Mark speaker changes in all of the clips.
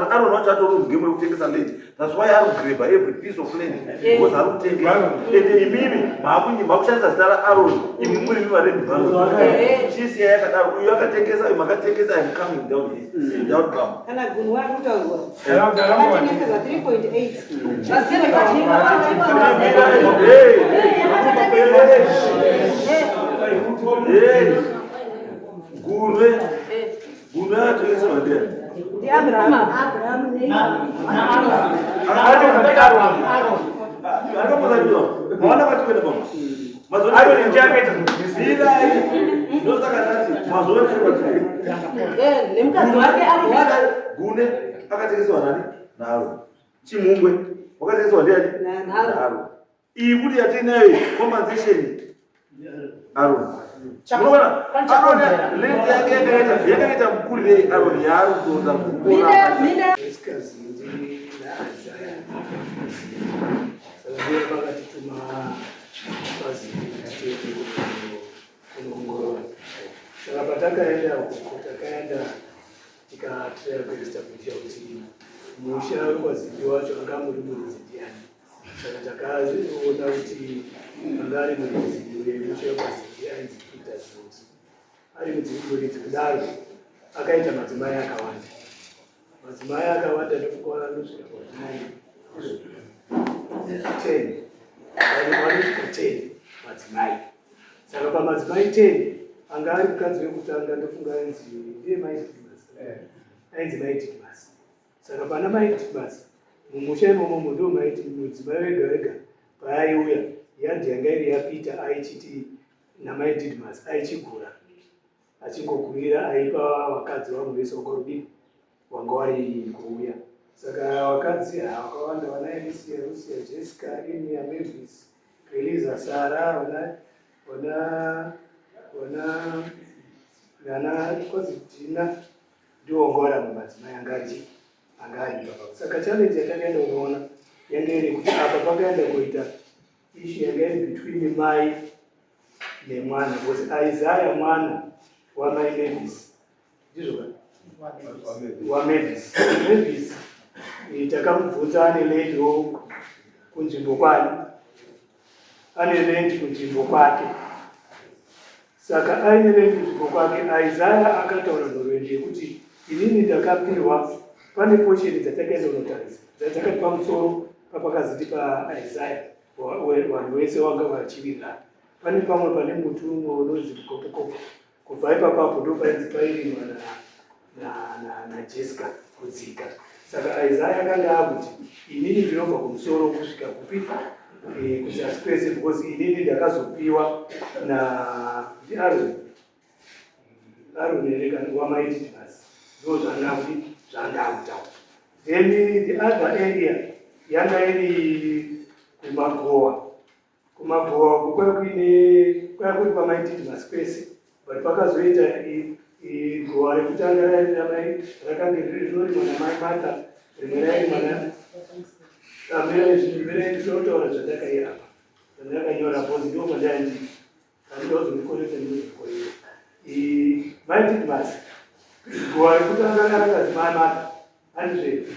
Speaker 1: Aaron wacho atori mugame rekutengesa land. That's why ari kugrabha every piece of land because ari kutengesa. Ende imimi makushandisa zita raAron, imi muri imi varendi baron. Chisiya yakadaro, uyu akatengesa, uyu makatengesa, I'm coming down here. Sit down baba.
Speaker 2: Kana gunhu ari kutaurwa. Akatengeserwa 3.8.
Speaker 1: Gunwe. Gunwe akatengeserwa ndiani?
Speaker 2: NdiAbraham. Nemukadzi wake ari
Speaker 1: Gune akatengeserwa nani? Naro. Chimungwe wakatengeserwa ndiani?
Speaker 2: Naro.
Speaker 1: Naro. Iyi kuti yatinayo iyi compensation Aaron. Munoona Aaron land yake yakaita yakaita mukurirei Aaron yaari kutoda kukora.
Speaker 2: Mina
Speaker 3: Jessica Zindi naIsaiah. Saka ndiye vakatituma kwaZindi kuti tiende kunoongorora. Saka patakaenda ukoko takaenda tikatraya kuestablisha kuti musha wekwaZindi wacho anga muri muridzi ndiani. Saka takaona kuti anga ari muridzi wemusha wekwaZindi ainzi Peter Zindi. Ari muridzi kudaro akaita madzimai akawanda. Madzimai akawanda ndokuona anosvika pamadzimai 10. Vanosvika 10 madzimai. Saka pamadzimai 10 anga ari mukadzi wekutanga ndofunga ainzi ndiye Mai Didmas. Ainzi Mai Didmas. Saka pana Mai Didmas mumusha imomo ndo maiti mudzimai wega wega paaiuya yadhi yanga iri yaPeter aichiti naMai Didmas aichigura achingogurira aipa vakadzi vamwe vese vanga rudii wanga wari kuuya. Saka vakadzi vakawanda vana Alicia, Lucia, Jessica, Enia, Mavis, Eliza, Sara, vana vana vana vana kwanzi Dina ndiwo wanga wari amwe madzimai anga ari anga ari ipapa. Saka challenge yatakaenda kunoona yanga iri yekuti apa pakaenda kuita issue yanga iri between mai nemwana because Isaiah mwana wamai Mavis ndizvo ka waMavis Mavis takamubvunza ane land kunzvimbo kwani ane land kunzvimbo kwake saka aine land kunzvimbo kwake Isaiah akataura nhoroondo yekuti inini ndakapiwa pane portion dzatakaenda kunotarisa dzakati pamusoro papakaziti paIsaiah vanhu vese vanga vachiwirirana pane pamwe pane muti umwe unonzi mukopokopo kubva ipapapo ndo painzi pairimwa naJessica kudzika saka Isaiah akanga akuti inini ndinobva kumusoro kusvika kupi kuzasi kwese because inini ndakazopiwa naAron Aaron here kana wamaiti basi ndo zvanga kuti zvanga kutaura. Then the other area yanga iri kumagowa. Kumagowa uko kwaya kuine kwaya kuri kwamaititi maspace but pakazoita gowa rekutanga rakange rinorimwa namai Martha rimwe rairimwa na mirai ndinotaura zvandakaira apa zvandakanyora because ndo kwandandi andozondikoreta ndinozikoreta maititi basi gowa rekutanga rakazi mai Martha handizve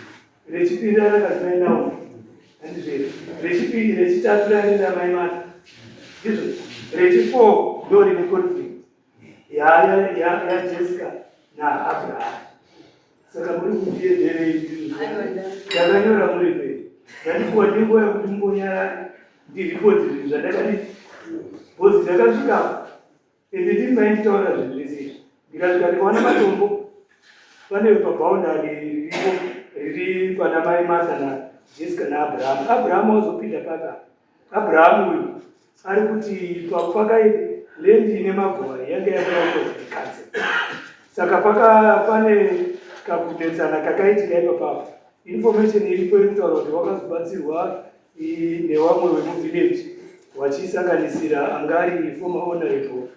Speaker 3: rechipiri rakazi mai Naomi handizve rechipiri rechitatu raenda mai Martha ndizvo rechifour ndo rine conflict yaJessica naAbraham. Saka muri kundiederei ndizvo ndakanyora muri pei ndandikuwa nenguva yekuti mumbonyarare ndiripoti zvinhu zvandakadi bhozi ndakasvika ende ndini mainditaura zvinhu zvese izvi ndikasvika ndikaona matombo pane paboundary riripo riri pana mai Martha naJessica naAbraham. Abraham wazopinda paka Abraham uyu ari kuti pakai land ine magowa yanga yakakanze saka paka pane kakunetsana kakaitika ipapapo information iripo iri kutaura kuti wakazobatsirwa nevamwe vemuvillage vachisanganisira anga ari former honorable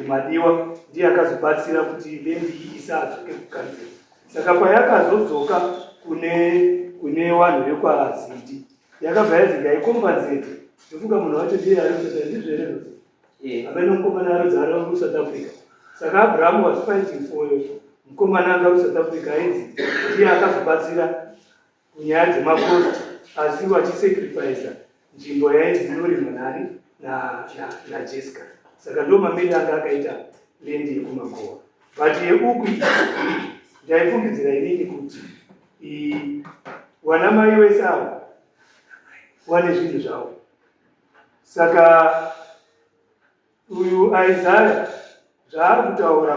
Speaker 3: Madiwa ndiye akazobatsira kuti land iyi isadzoke kukanzero saka payakazodzoka kune kune vanhu vekwaZindi yakabva yanzi ngaicompensate ndofunga munhu wacho ndiye ari kusouth ndizvo here zvose amene mukomana ari dzara kuSouth Africa saka Abraham was fighting for Mukomana anga kuSouth Africa ainzi ndiye akazobatsira munyaya dzemapost asi vachisacrificer nzvimbo yainzi inorimwa nani naJessica. Saka ndo mamiriro anga akaita land yekumagowa. But yeuku iyi ndaifungidzira inini kuti wana mai wese avo wane zvinhu zvavo. Saka Uyu Isaya zvaari kutaura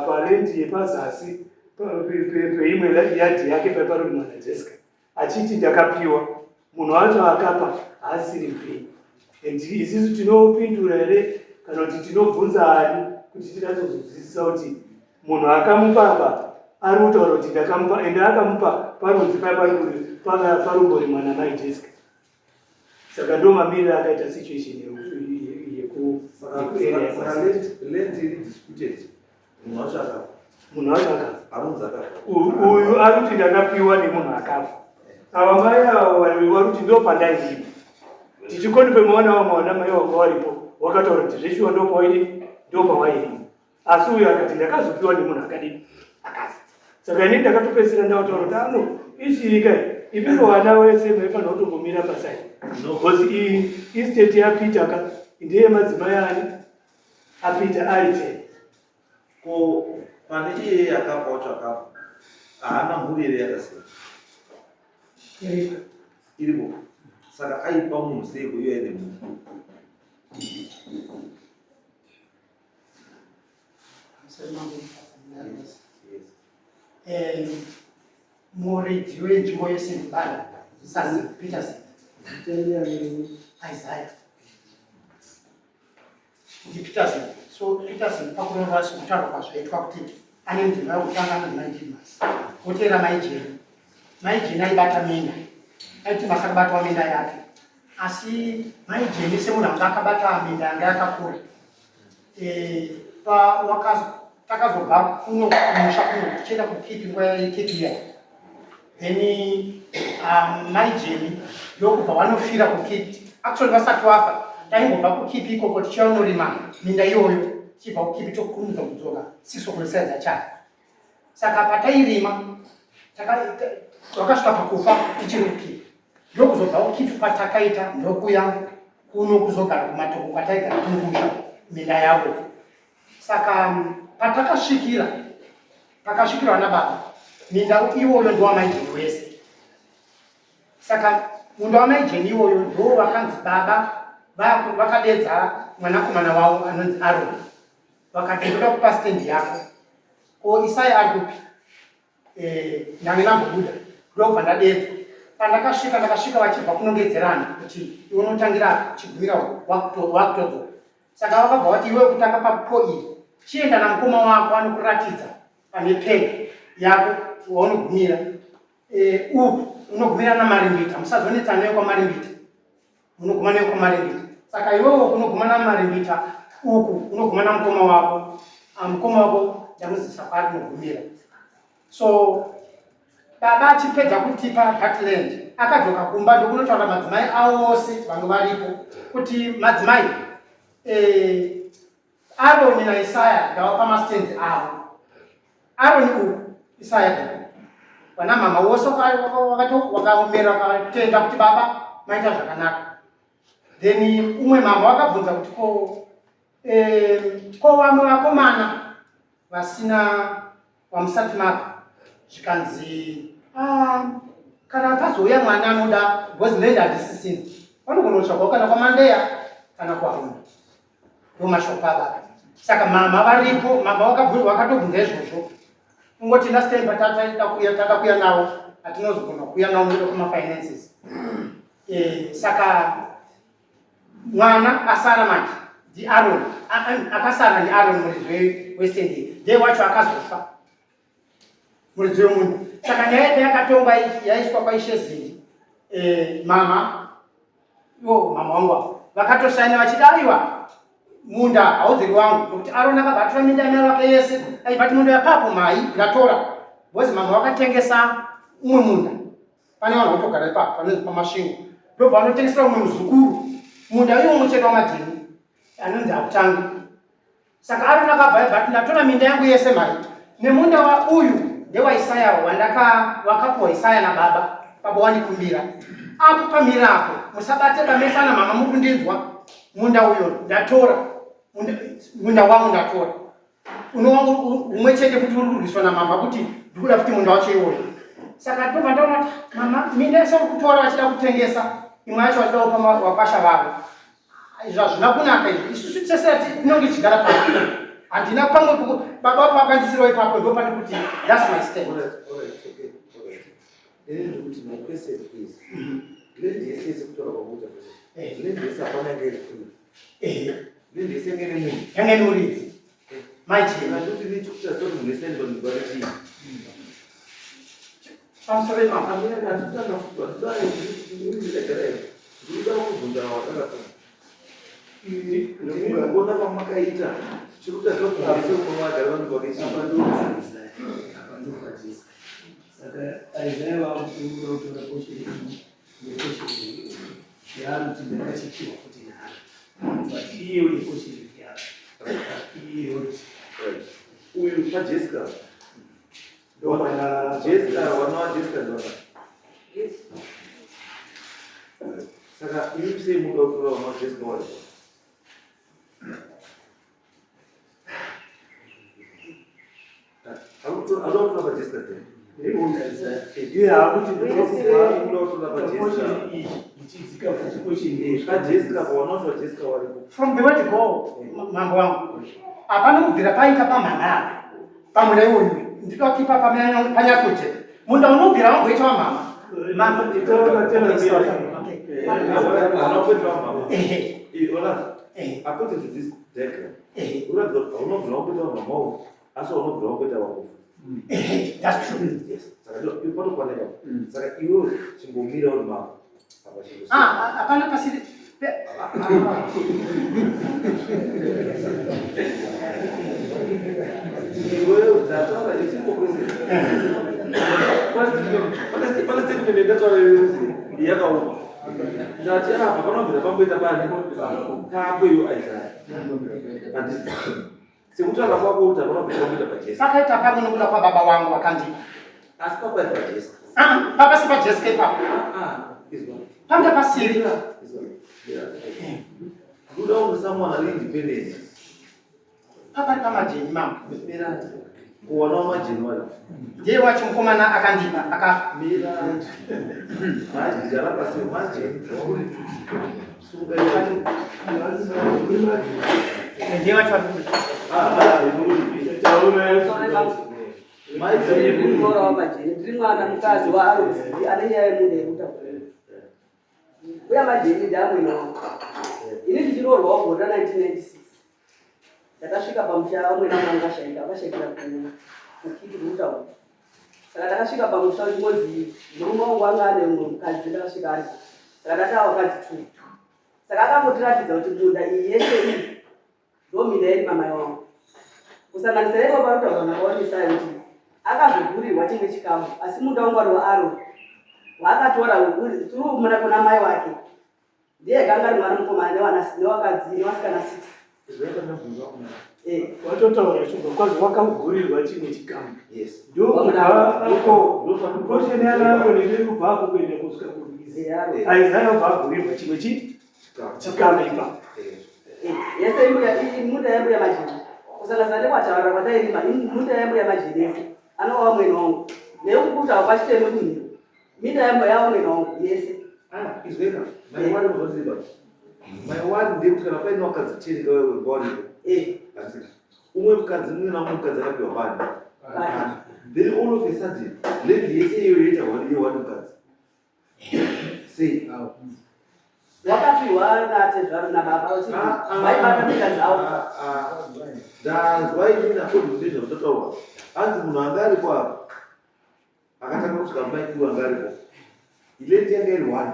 Speaker 3: parendi yepazasi peimwe yadhi yake paiparorimwa naJessica achiti ndakapiwa munhu wacho akapa haasiri mupenyu and isisu tinopindura here kana kuti tinobvunza ani kuti tinyatsozozwisisa kuti munhu akamupa apa ari kutaura kuti ndakamupa ende akamupa parunzi pairumborimwa namai Jessica Saka ndo mamiriro akaita situation yeku
Speaker 1: Saka land iri disputed. Munhu wacho akafa.
Speaker 3: Munhu wacho akafa.
Speaker 1: Arunzi akafa.
Speaker 3: Uyu ari kuti ndakapiwa nemunhu akafa. Ava mai ava vari kuti ndo pandairima. Tichikonfema vana vamwe vana mai vanga varipo wakataura kuti zveshuwa ndopawaidi ndopawairima. Asi uyu akati ndakazopiwa nemunhu akadini akafa. Saka ini ndakatopedzisira ndataura kuti ano ichirika ipiko vana wese maifanira kutombomira pasai. Because iyi estate yaPeter ka ndeye madzimai ani aPeter ari ten.
Speaker 1: Ko pane iyeye akafa wacho akafa haana mhuri here yakasiya?
Speaker 2: Iripo.
Speaker 1: Iripo. Saka aipa munhu seiko iye aine mhuri?
Speaker 4: Muridzi wenzvimbo yese ndibaba Sasi Peterson Isaiah ndiPeterson. So Peterson pakureva sekutaurwa kwazvaitwa kuti ane nzvimbo yekutanga anonzi Mai Dimas woteera Mai Jeni. Mai Jeni aibata minda, aiti masakabatwa minda yake, asi Mai Jeni semunhu anga akabata minda yanga yakakura Eh, takazobva kuno kumusha kuno tichienda kukipi nguva yekipi iya then mai jeni ndokubva vanofira kukipi actually vasati vafa taimbobva kukipi ikoko tichiya unorima minda iyoyo tichibva kukipi tokurumidza kudzoka 6 o'clock chaya Saka patairima wakasvika pakufa tichiri kukipi ndokuzobva kukipi kwatakaita ndokuya kuno kuzogara kumatoko kwataigara kuno kumusha minda yavo. Saka patakasvikira pakasvikira vana baba minda iwoyo ndowamaijeni wese. Saka munda wamaijeni iwoyo ndo vakanzi baba vakadedza mwanakomana wavo anonzi Aroni vakati ndoda kupa stand yako ko Isaya ari kupi? Eh, ndange ndambobuda ndokubva ndadedzwa. Pandakasvika ndakasvika vachibva kunongedzerana kuti iwe unotangira apa chigumira wakutodzoka. Saka vakabva vati iwe kutanga papo iyi chienda namukoma wako anokuratidza pane peg yako waunogumira eh, uku unogumira namarimbita musazonetsana kwamarimbita unoguma nekwamarimbita saka iwewo unoguma namarimbita uku unoguma namukoma wako ah, mukoma wako ndamuzisa kwaari kunogumira so baba achipedza kutipa that land akadzoka kumba ndokunotaura madzimai avo ose vange varipo kuti madzimai eh, Aroni naIsaya ndavapa mastenzi avo. Aroni uku, Isaya uku. Vana mama wose wakaomera wakatenda kuti baba maita zvakanaka. Then umwe mama wakabvunza kuti ko eh, ko vamwe vakomana vasina vamusati mapa zvikanzi ah, kana pazouya mwana anoda because land handisisina vanogona kutsvagawo kana kwamandeya kana kwarume ndomashoko ababa saka mama varipo mama wakatobvunza izvozvo kungoti last time patataida kuya tada kuya nawo hatinozogona kuya nawo nokuda kwemafinances eh, saka mwana asara manje ndiaron akasara ndiaron muridzi westand ndiye wacho akazofa muridzi wemunhu saka nyaya yake yakatongwa yaiswa kwaishe zindi eh, mama iwo mama wangu avo vakatosaina vachiti aiwa munda haudziri wangu nokuti arona akabva atora minda yamai wake yese aibva ati munda yapapo mai ndatora because mama wakatengesa umwe munda pane vanhu vatogara ipapo panonzi pamasvingo ndobva vanotengesera umwe muzukuru munda iwo muchete wamadhini anonzi akutangi Saka Aroni akabva aibva ati ndatora minda yangu yese mhai. Nemunda wa uyu ndewaIsaya wandaka wakapuwa Isaya nababa baba wandikumbira apo pamira apo musabate pamesana mama mukundinzwa munda uyo ndatora munda wangu ndatora unova umwe chete kuti uri kurwiswa namama kuti ndikuda kuti munda wacho iwoyo. Saka ndobva ndaona kuti mama minda yese uri kutora vachida kutengesa imwe yacho vachida kupa wakwasha vavo. Izvo hazvina kunaka izvi. Isusu tese tinonge tichigara pano. Handina pamwe baba vapo vakandisirawo ipapo ndo pane kuti that's my stand.
Speaker 1: Ndikuti my question is land yese yese kutaura kwakuita land yese hapana yange iri free. Land yese yange ine munhu.
Speaker 4: Yange ine muridzi. Mai Jeni.
Speaker 1: Ndikuti ni chikuta sori munhu wese ane vanhu vari chii.
Speaker 4: Pamusoro imama.
Speaker 1: Amina ndakutanga futi ndikuda kubvunza wakakatanga. Kuona kwamakaita chiri kuita sori munhu wese umwe wagara vanhu vake chii.
Speaker 3: Apa ndopaJessica. Saka Isaiah vakuda kutora portion iyi neportion iyi yaanoti ndakachipiwa kuti nhara, but iyewo neportion yake iyewo.
Speaker 1: Uyu paJessica.
Speaker 3: Ndopana
Speaker 1: Jessica, wana waJessica ndona. Saka imi sei muda kutora wana waJessica wari? Akuda kutora paJessica then.
Speaker 3: Iye haakuti
Speaker 1: Akuda kutora paJessica.
Speaker 3: portion iyi ichidzika futi portion iyi.
Speaker 1: PaJessica pa wana wacho waJessica waripo.
Speaker 4: From the word go, mambo wangu. Hapana kubvira paita pamhama apa. Pamuna iwoyu. Ndinoda kuti ipapa panyatsojeka. Munda unobvira wamboita wamama. Mambo. Okay, sorry. Okay.
Speaker 1: Wana kuita wamama.
Speaker 4: Ehe.
Speaker 1: Ona,
Speaker 4: Ehe.
Speaker 1: according to this diagram,
Speaker 4: Ehe.
Speaker 1: uratidza kuti haunobvira wamboita wamamawo asi haunobvira wamboita wakufa.
Speaker 4: Ehe. That's true.
Speaker 1: Yes. Saka panokwana ipapo. Saka iwewe chingomira uri mako. Apa chingosiya.
Speaker 4: Ah, hapana pasiri.
Speaker 1: Iwewe ndataura isimple question. Pane statement yandataura iyoyo yakaoma. Ndati apa panobvira pamboita pani pako iwe Isaiah. Handisi. Sekutaura kwako kuti hapana kubvira pamboita paJessica.
Speaker 4: Pakaita pamwe nokuda kwababa wangu vakandipa.
Speaker 1: Asi papa paJessica.
Speaker 4: Ah, papa si paJessica ipapo.
Speaker 1: Ah, izwa.
Speaker 4: Panga pasiri.
Speaker 1: Izwa. Ndoda kunge someone ari independent.
Speaker 4: Papa ari pamajeni mama.
Speaker 1: Mira. Kuwana wamajeni wari.
Speaker 4: Ndiye wacho mukomana akandipa akafa.
Speaker 1: Mira. Majeni pasi majeni. Sunga iwe.
Speaker 4: Ndiye wacho ari kuri.
Speaker 1: Ah, majeni uri. Majeni uri.
Speaker 5: Mwana waMajeni, ndiri mwana mukadzi waArosi ane nyaya yemunda yekutaura. Uya Majeni ndiamwene wangu. Ini ndichiroorwawo gore ra1996. Ndakasvika pamusha vamwene vangu vashaika, vashaikira kuKiti kuMutauro. Saka ndakasvika pamusha chingozi murume wangu anga ane mumwe mukadzi, ndakasvika aripo. Saka ndataa vakadzi two. Saka akangotiratidza kuti munda iyi yese iyi ndo minda yedu mamai wangu. Kusanganisira ipapo parikutaurwa nabaonisai kuti akazogurirwa chimwe chikamu, asi munda wangu wari waAroni waakatora through muna kuna mai wake. Ndiye ganga ari mwana mukomana nevakadzi nevasikana 6.
Speaker 1: Zvaita ndabvunza wangu.
Speaker 3: Watotaura chibva kwazi wakagurirwa chimwe chikamu.
Speaker 1: Yes.
Speaker 3: Ndokubva
Speaker 1: Ndoko
Speaker 3: portion yaAroni iri kubva apo kuenda kusvika kurwizi. Isaiah obva agurirwa chimwe chikamu ipapo.
Speaker 5: Yese imunda yambuya Majeni. Kusanganisira nekwataura kwatairima imunda yambuya Majeni yese. Anova wamwene wangu. Nekukuta pachiteme kumhiro. Minda yamwene wangu yese.
Speaker 1: Ah, izweka. My one was not My one ndekuti kana paine wakadzi cheni kawewe ngwaripo. Umwe mukadzi mumwe naumwe mukadzi akapiwa pani. Then all of a sudden, land yese iyoyo yoita one yeone mukadzi. Sei?
Speaker 5: Wakapiwa natezvaro nababa vachiti vaibata minda dzavo.
Speaker 1: Ndanzwa inini according to nezvamutataurwa. Hanzi munhu anga aripo apa. Akatanga kusvika maikiwa anga aripo. Land yanga iri one.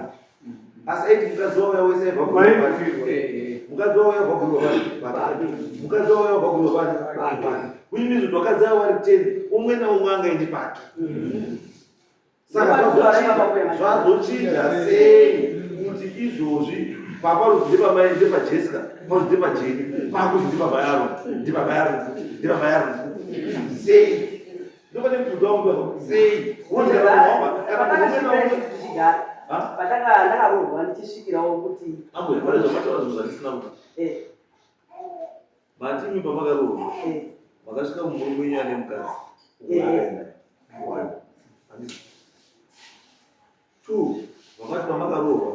Speaker 1: Asi aiti mukadzi wauya wese aibva kuGurwa pani. Mukadzi wauya abva kuGurwa pani. Mukadzi wauya abva kuGurwa pani. Pani. Which means kuti vakadzi avo vari 10 umwe naumwe angaende pake. Saka zvazochinja sei kuti izvozvi papa ruzi ndepamai ndepaJessica, paruzi ndepajeni, pakuzi ndepamai Aaron, ndepamai Aaron futi, ndepamai Aaron futi. Sei? Ndopane mubvunzo wangu sei?
Speaker 5: Kana pataka ndakaroorwa ndichisvikirawo kuti
Speaker 1: ambuya pane zvamataura zvinhu zvandisina kuti
Speaker 5: eh.
Speaker 1: Mati imi pamakaroorwa
Speaker 5: eh.
Speaker 1: makasvika mumurume wenyu ane mukadzi.
Speaker 5: Eh.
Speaker 1: One. Handiti. Two. Makati pamakaroorwa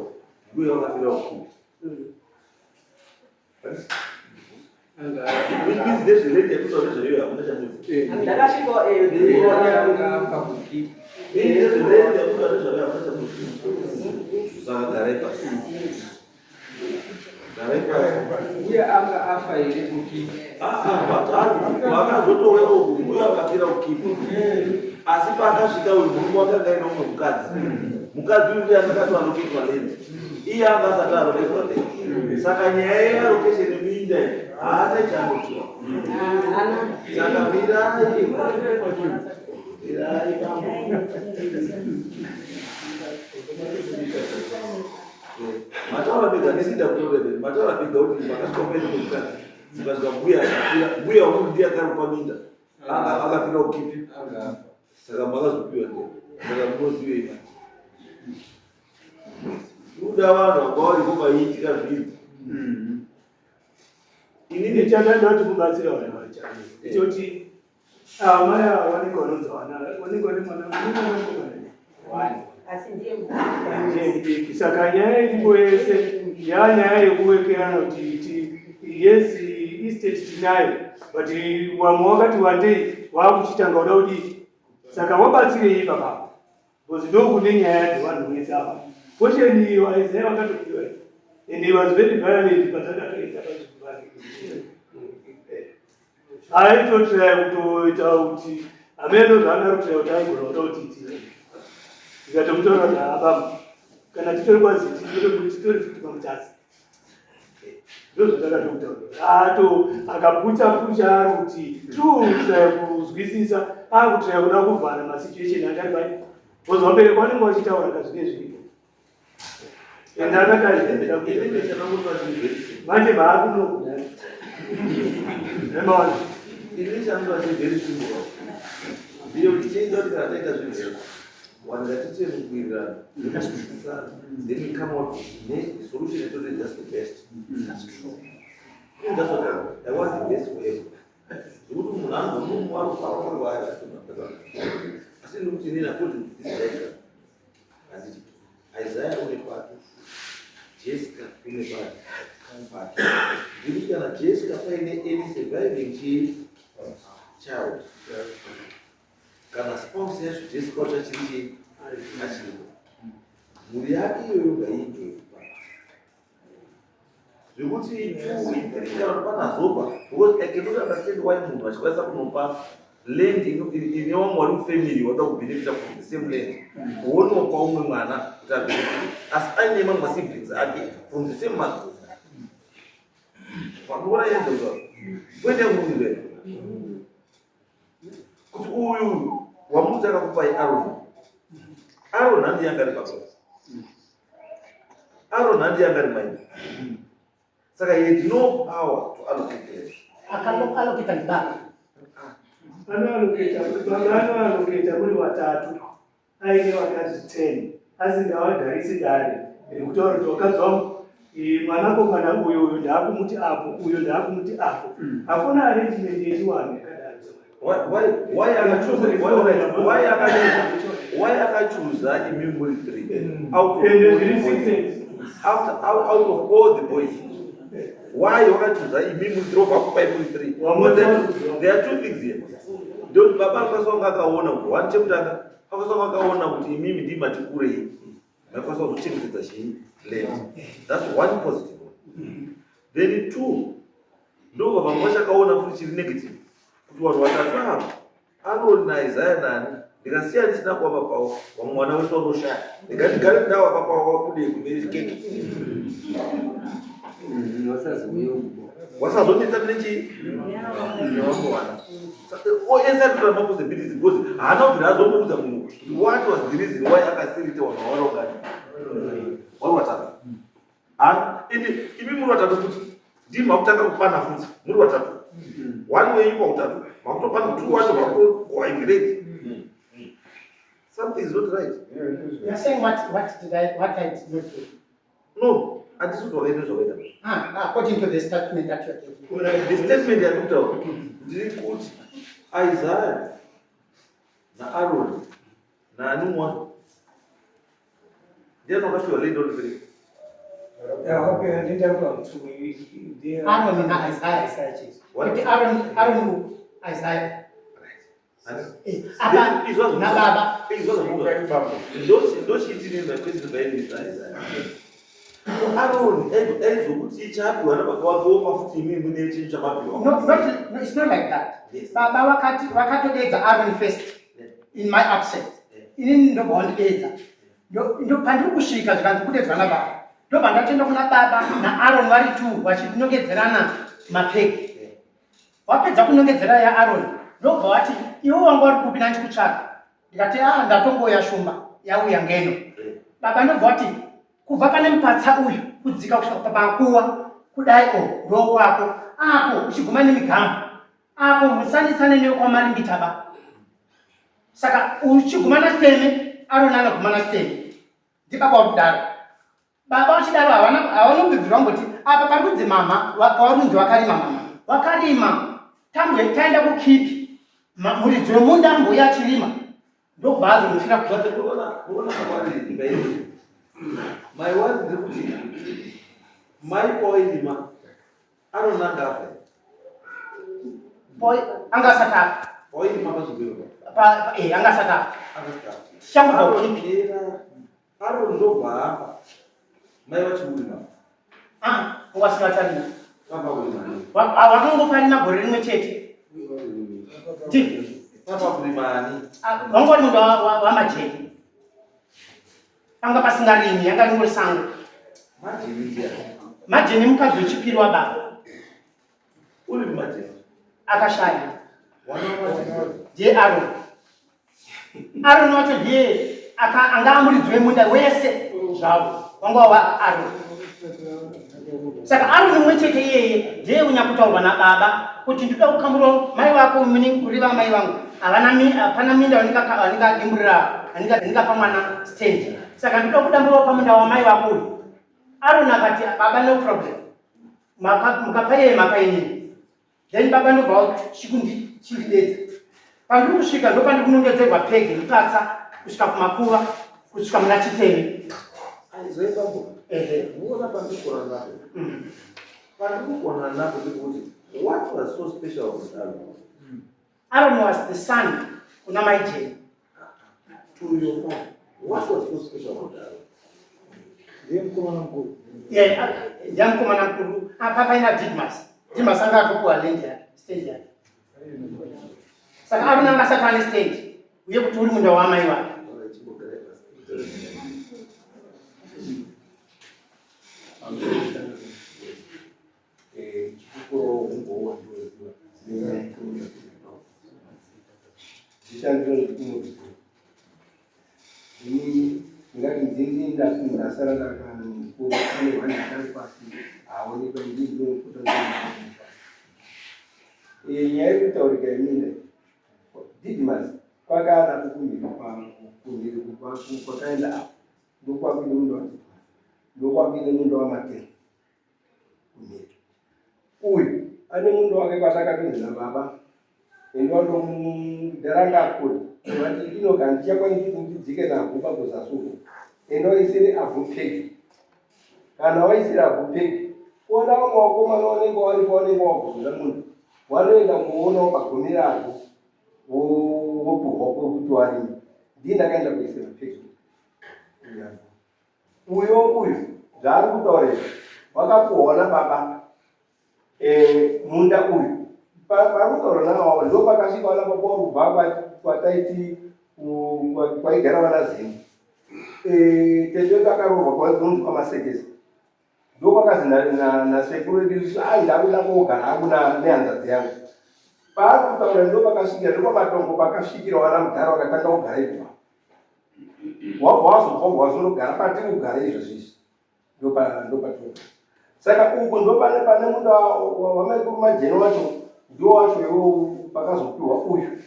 Speaker 1: mbuya vakafira kupi? Which means nezveland yatinotaura nezvayo hamuna chamuzi.
Speaker 5: Ndakasvika
Speaker 1: Nezveland yatinotaura nezvayo hamuna chamuzi. Saka garai pasi. Garai pasi.
Speaker 6: Uye anga afa here kukipa?
Speaker 1: Vakazotouya uku uye akafira kukipa. Asi paakasvika uyu murume wakanga aine umwe mukadzi. Mukadzi uyu ndiye anga akatoaloketwa land. Iye anga asati aloketwa land. Saka nyaya yeallocation yeminda iyi haana chaanoziva. Saka mirai. Mirai bambo. Mataura mega ndisinda kutaura mberi. Mataura mega kuti makasvika paine mukadzi. Mukasvika mbuya akafira. Mbuya uyu ndiye akarupa minda. Akafira kukipi. Saka makazopiwa ndiye. Saka munozivei manje? Kuda vanhu vanga variko paiitika zvinhu.
Speaker 3: Inini chandada kuti mubatsire vanhu vachani ndechekuti amai ava vanenge vanonzi vana vanenge vane mwana mwana one
Speaker 2: Asi ndiye
Speaker 3: ndiye mudiki. Saka nyaya iripo yese yanyaya yekuwekerana kuti yes, estate tinayo, but vamwe wakati wandei waakuchitanga uda kudii, saka wabatsirei baba, because ndokune nyaya dzevanhu vese ava. Portion iyo Isaiah vakatopiwa and he was very violent patakatoita pazvinhu vake. Aitotraya kutoita kuti hameno zvaanga kutraya kuti aigona kuda kuti itire. Ndikatomutaura kuti haa baba, kana titori kwaziti titori futi pamutasa. Ndozvatakatotaura. Ato akapucha pucha ari kuti tiri kuzwisisa, akutraya kuda kuvhara masituation anga ari pai. Because vabereki vanenge vachitaura kazvine zviripo. Ende akataridza manje maakuno. Emaona.
Speaker 1: Ini chandinoda chiri very simple. Ndeyekuti tichaita kuti kana taita zvinhu zvedu, vanhu ngatiite mukuwirirana, nekuzwisisana, then we come out nesolution yatoti that's the best.
Speaker 4: That's true.
Speaker 1: That's what I want, the best for everyone. Zvekuti munhu anozomumwa ari kufara asi ndikuti inini according to this diagram, handiti Isaiah une kwake, Jessica une kwake pake. Ndikuti kana Jessica paine any surviving chii child, kana spouse yacho Jessica wacho achiri chii achiripo, mhuri yake iyoyo ngaienjoye zvekuti two, three kana kuti panazopa, because I cannot understand why munhu achikwanisa kunopa land ine vamwe vari mufamily wada kubenefita from the same land, wonopa umwe mwana kuti abenefite, asi aine mamwe masiblings ake from the same mother. Pakuona yendeuka kuende kumunhu kuti uyu wamuti akakupai Aaron, Aaron handi yanga ari baba, Aaron handi yanga ari mai, saka he had no power to allocate land.
Speaker 4: Akaloallocata ndibaba.
Speaker 3: Anoallocata baba, anoallocata muri vatatu aine vakadzi 10, asingavagarisi dare rekutaura kuti wakadzi wangu, mwanakomana uyu, uyu ndaakumuti apo, uyu ndaakumut apo. Hakuna arrangement yechiwanhu yakadaro.
Speaker 1: Why akachuza imi muri three out of
Speaker 3: Ende
Speaker 1: all
Speaker 3: zviri
Speaker 1: the boys?
Speaker 3: secret.
Speaker 1: Out of all the boys, why wakachuza imi muri three, wakakupai muri three? There are two things here. Ndoti baba akakwanisa kunge akaona kuti one, chekutanga akakwanisa kunge akaona kuti imimi ndii mati kurei, maikwanisa kuzochengetedza chii land. That's one positive one. Then two, ndobva vamwe vachakaona futi chiri negative kuti vanhu vatatu ava, Aroni naIsaya nani, ndikasiya ndisina kuvapa pavo, vamwe mwana wese wanoshaya. Ndingatigare ndavapa pavo vabude kune keke. Wasazonetsa nechii nevamwe vana ese atotora mapossibilities, because haana kubvira azomboudza munhu kuti what was the reason why akasirite vanhu vavarongani vari vatatu. Ende imi muri vatatu futi, ndii makutanga kupana futi muri vatatu, one wenyu pautatu makutopana, two wacho makutoigrade. Something is not right.
Speaker 4: You are saying what did I, what I did not do?
Speaker 1: No, handisi kuti wakaita zvakaita.
Speaker 4: Ah, according to the statement that you are giving.
Speaker 1: The statement yandikutaura ndiri kuti Isaiah naAron naani mwana ndiani wakapiwa land on three?
Speaker 4: Aaron naIsaiah. Kuti Aaron uku, Isaiah. Eh, apa nababa.
Speaker 1: Ndochiitire maquestion vaendesa Isaiah. Aaron aizokuti chapiwa nababa wake wopa futi imimi mune chinhu chakapiwa.
Speaker 4: No, not, no, it's not like that.
Speaker 1: Yes.
Speaker 4: Baba vakati vakatodedza Aaron first in my absence. Inini ndobva wandidedza. Ndo pandiri kusvika zvikanzi kudedzwa nababa. Ndobva ndatenda kuna baba naAron vari two vachinongedzerana mapegi. Wapedza kunongedzera yaAron ndobva wati iwe wanga uri kupi ndandikutsvaga. Ndikati ah ndatongoya shumba yauya ngeno. Baba ndobva wati kubva pane mupatsa uyu kudzika kusvika pamakuwa kudai o ndokwako apo uchiguma nemigambo apo musanitsane newe kwamarimbita ba. Saka uchiguma nachiteme Aroni anoguma nachiteme ndibaba uri kudaro. Baba vachidaro havana havana kumbibvira vamboti apa pari kunzi mama pavari kunzi wakarima mama wakarima tambwe taenda kukipi muridzi wemunda ambouya achirima ndokubva azonofira
Speaker 1: But unoona mawari imba iyi. Mai wari ndiri kuti mai pawairima anonanga afa.
Speaker 4: Boy anga asati afa.
Speaker 1: Pawairima pazvibhero.
Speaker 4: Eh, anga asati afa.
Speaker 1: Akasati afa.
Speaker 4: Tichangobva kukipi.
Speaker 1: Aaron ndobva afa. Mai vachiurima.
Speaker 4: Ah, wasina tarima.
Speaker 1: Vabva kurima.
Speaker 4: Wakangoparima gore rimwe chete. Ndi.
Speaker 1: Vabva kurima ani?
Speaker 4: Ah, wanga uri munda wamajeni. Panga pasingarimi, yanga ringori sango.
Speaker 1: Majeni ndiani?
Speaker 4: Majeni mukadzi wechipiri wababa.
Speaker 1: Uri majeni.
Speaker 4: Akashaya.
Speaker 1: Wana wamajeni.
Speaker 4: Ndiye Aaron. Aaron wacho ndiye anga amuridzi wemunda wese zvavo. Wanga wa Aaron. Saka Aaron mumwe chete iyeye ndiye unyakutaurwa nababa kuti ndoda kukamura mai vako mune kureva mai vangu. Havana hapana minda vaningadimburira, vaningapa mwana stand. Saka ndoda kudambura pamunda wamai vako uyu. Aaron akati baba no problem. Mukapa iye mapa inini. Then baba ndobva chikundidedza. Pandiri kusvika ndopandiri kunongedzerwa pegi mupatsa kusvika kumakuva kusvika muna Chiteme.
Speaker 1: Aizoi bambo.
Speaker 4: Ehe.
Speaker 1: Muona pandiri kuona napo. Pandiri kuona napo ndekuti what was so special about Aaron?
Speaker 4: Aaron was the son kuna mai Jane.
Speaker 1: To your father. What was so special about Aaron?
Speaker 3: Ndiye mukomana mukuru.
Speaker 4: Yeah, ndiye mukomana mukuru. Apa paina Didmas. Didmas anga atopuwa land yake, stand yake. Saka Aaron anga asati ane stand. Uye kuti uri munda wamai vake.
Speaker 1: Alright, chimbogara pasi.
Speaker 6: Ndishandiro ini ngati ndini ndasara ndakamukuru ane hwani akari pasi haonekwa ndini ndinokuta. Nyaya iri kutaurika yeminda, Didmas kwakaana kukumhiri kumhiri kwakaenda apo ndokwakuine munda waDidmas, ndokwakuine munda waMatero kumhiri. Uyu ane munda wake kwatakatonzi nababa enda wando akura vati inoka handichakwanisi kuti ndidzike navhu pakuzasi uko, enda waisire avhu pegi. Kana waisira avhu pegi, kuona vamwe vakomana vanenge varipo vanenge wagozora munhu wanoenda kuonawo pagomera avhu wopuhwa kuti warime. Ndiye ndakaenda kuisira pegi uyo. Uyu zvaari kutaura izvi wakapuhwa nababa munda uyu pari kutaura nawo ndo pakasvika vana baba warubva kwataiti kwaigara vana Zimu. Tete wedu akaroorwa kwanzi kwaMasekesa, ndo kwakazi nasekuru edu ai ndakuda kogara hangu nehanzadzi yangu. Paari kutaura ndo pakasvikira ndo pamatombo pakasvikira vana mudhara vakatanga kugara ipapo, wabva wazobva wazonogara patiri kugara izvozvo izvi, ndopatiri. Saka uku ndo pane pane munda wamaikuru Majeni wacho, ndo wacho iwowo pakazopiwa uyu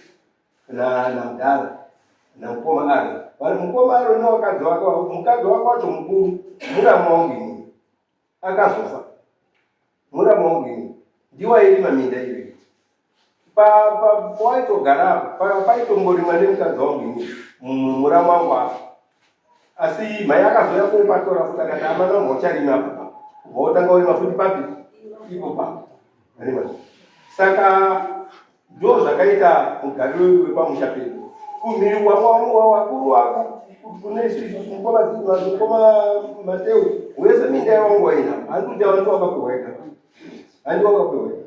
Speaker 6: namudhara. Namukoma Aaron. Vari mukoma Aaron nevakadzi vake, mukadzi wake wacho mukuru, muramu wangu ini. Akazofa. Muramu wangu ini. Ndiwo airima minda iyoyi. Pawaitogara apa, paitomborimwa nemukadzi wangu ini, muramu wangu afa. Asi mai akazouya kopatora futi akati amana wangu ucharima apa pa. Ubva wotanga urima futi papi? Ipo pa. Arima. Saka ndo zvakaita mugariro wedu wepamusha pedu. Kumhiri wakuru kune isu isusu mukoma Mateu wese minda yawangu waina. Handi kuti avantu wakapiwa wega. Handi wakapiwa wega.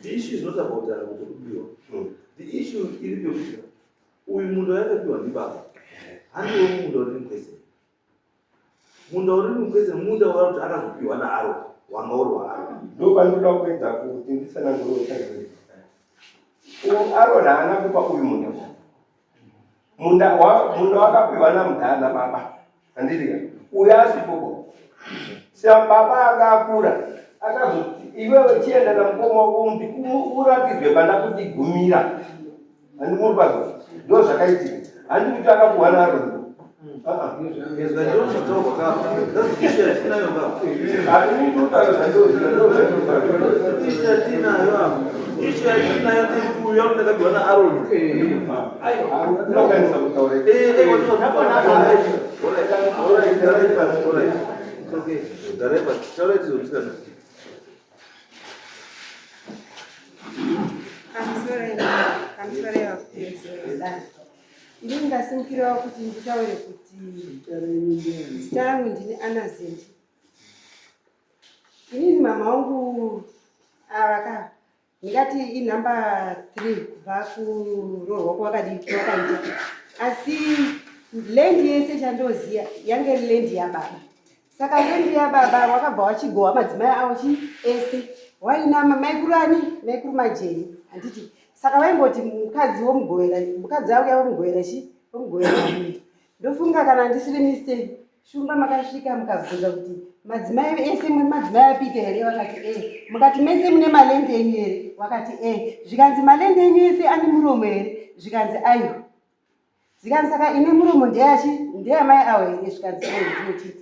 Speaker 1: The issue is not about kuti kubiwa. The issue iri pekuti uyu munda yakapiwa ndibaba. Handiwo munda uri mukwese. Munda uri mukwese munda wakuti akazopiwa naAron wanga uri waAron.
Speaker 6: Ndo pandinoda kuedza kuti nditsanangure uchanzwa. Aaron haana kupa uyu munda. Munda wa munda wakapiwa namudhara nababa. Handiti ka? Uyu asipopo. Saka baba anga akura akazoti iwewe chienda namukoma wako uratidzwe pandakuti gumira. Handi muri pazvo. Ndo zvakaitika. Handi kuti akapuwa naAron.
Speaker 1: Ndozvataurwa kapa. That's the issue yatinayo kapa.
Speaker 6: Hatini kutaura zvandinoziva, ndo zvandinotaura.
Speaker 1: Issue yatinayo apa. Issue yatinayo ndeyekuti uyu yakuti ndakapiwa naAron.
Speaker 6: Unokwanisa kutaura.
Speaker 1: Eh, eh, what- Alright, alright, garai pasi, alright. It's okay. Garai pasi. Taurai tizomusikana.
Speaker 2: Pamusoro dai ndini ndasimukirawo kuti nditaure kuti zita rangu ndini Anazendi. Inini mama wangu ava ndingati inhamba 3 kubva kuroorwa kwakadii kwakaita, asi land yese chandoziya yange iri land yababa. Saka land yababa wakabva wachigohwa madzimai avo chi ese waina maikuru ani maikuru majeni handiti. Saka vaimboti mukadzi womugovera, mukadzi auya womugovera chi womugovera munda. Ndofunga kana ndisiri mistake, Shumba makasvika mukabvunza kuti madzimai ese muri madzimai apita here, vakati e. Mukati mese mune maland enyu here, wakati e. Zvikanzi maland enyu ese ane muromo here, zvikanzi aiwa. Zvikanzi saka ine muromo ndeyachi ndeyamai avo here, zvikanzi e ndiyo chete.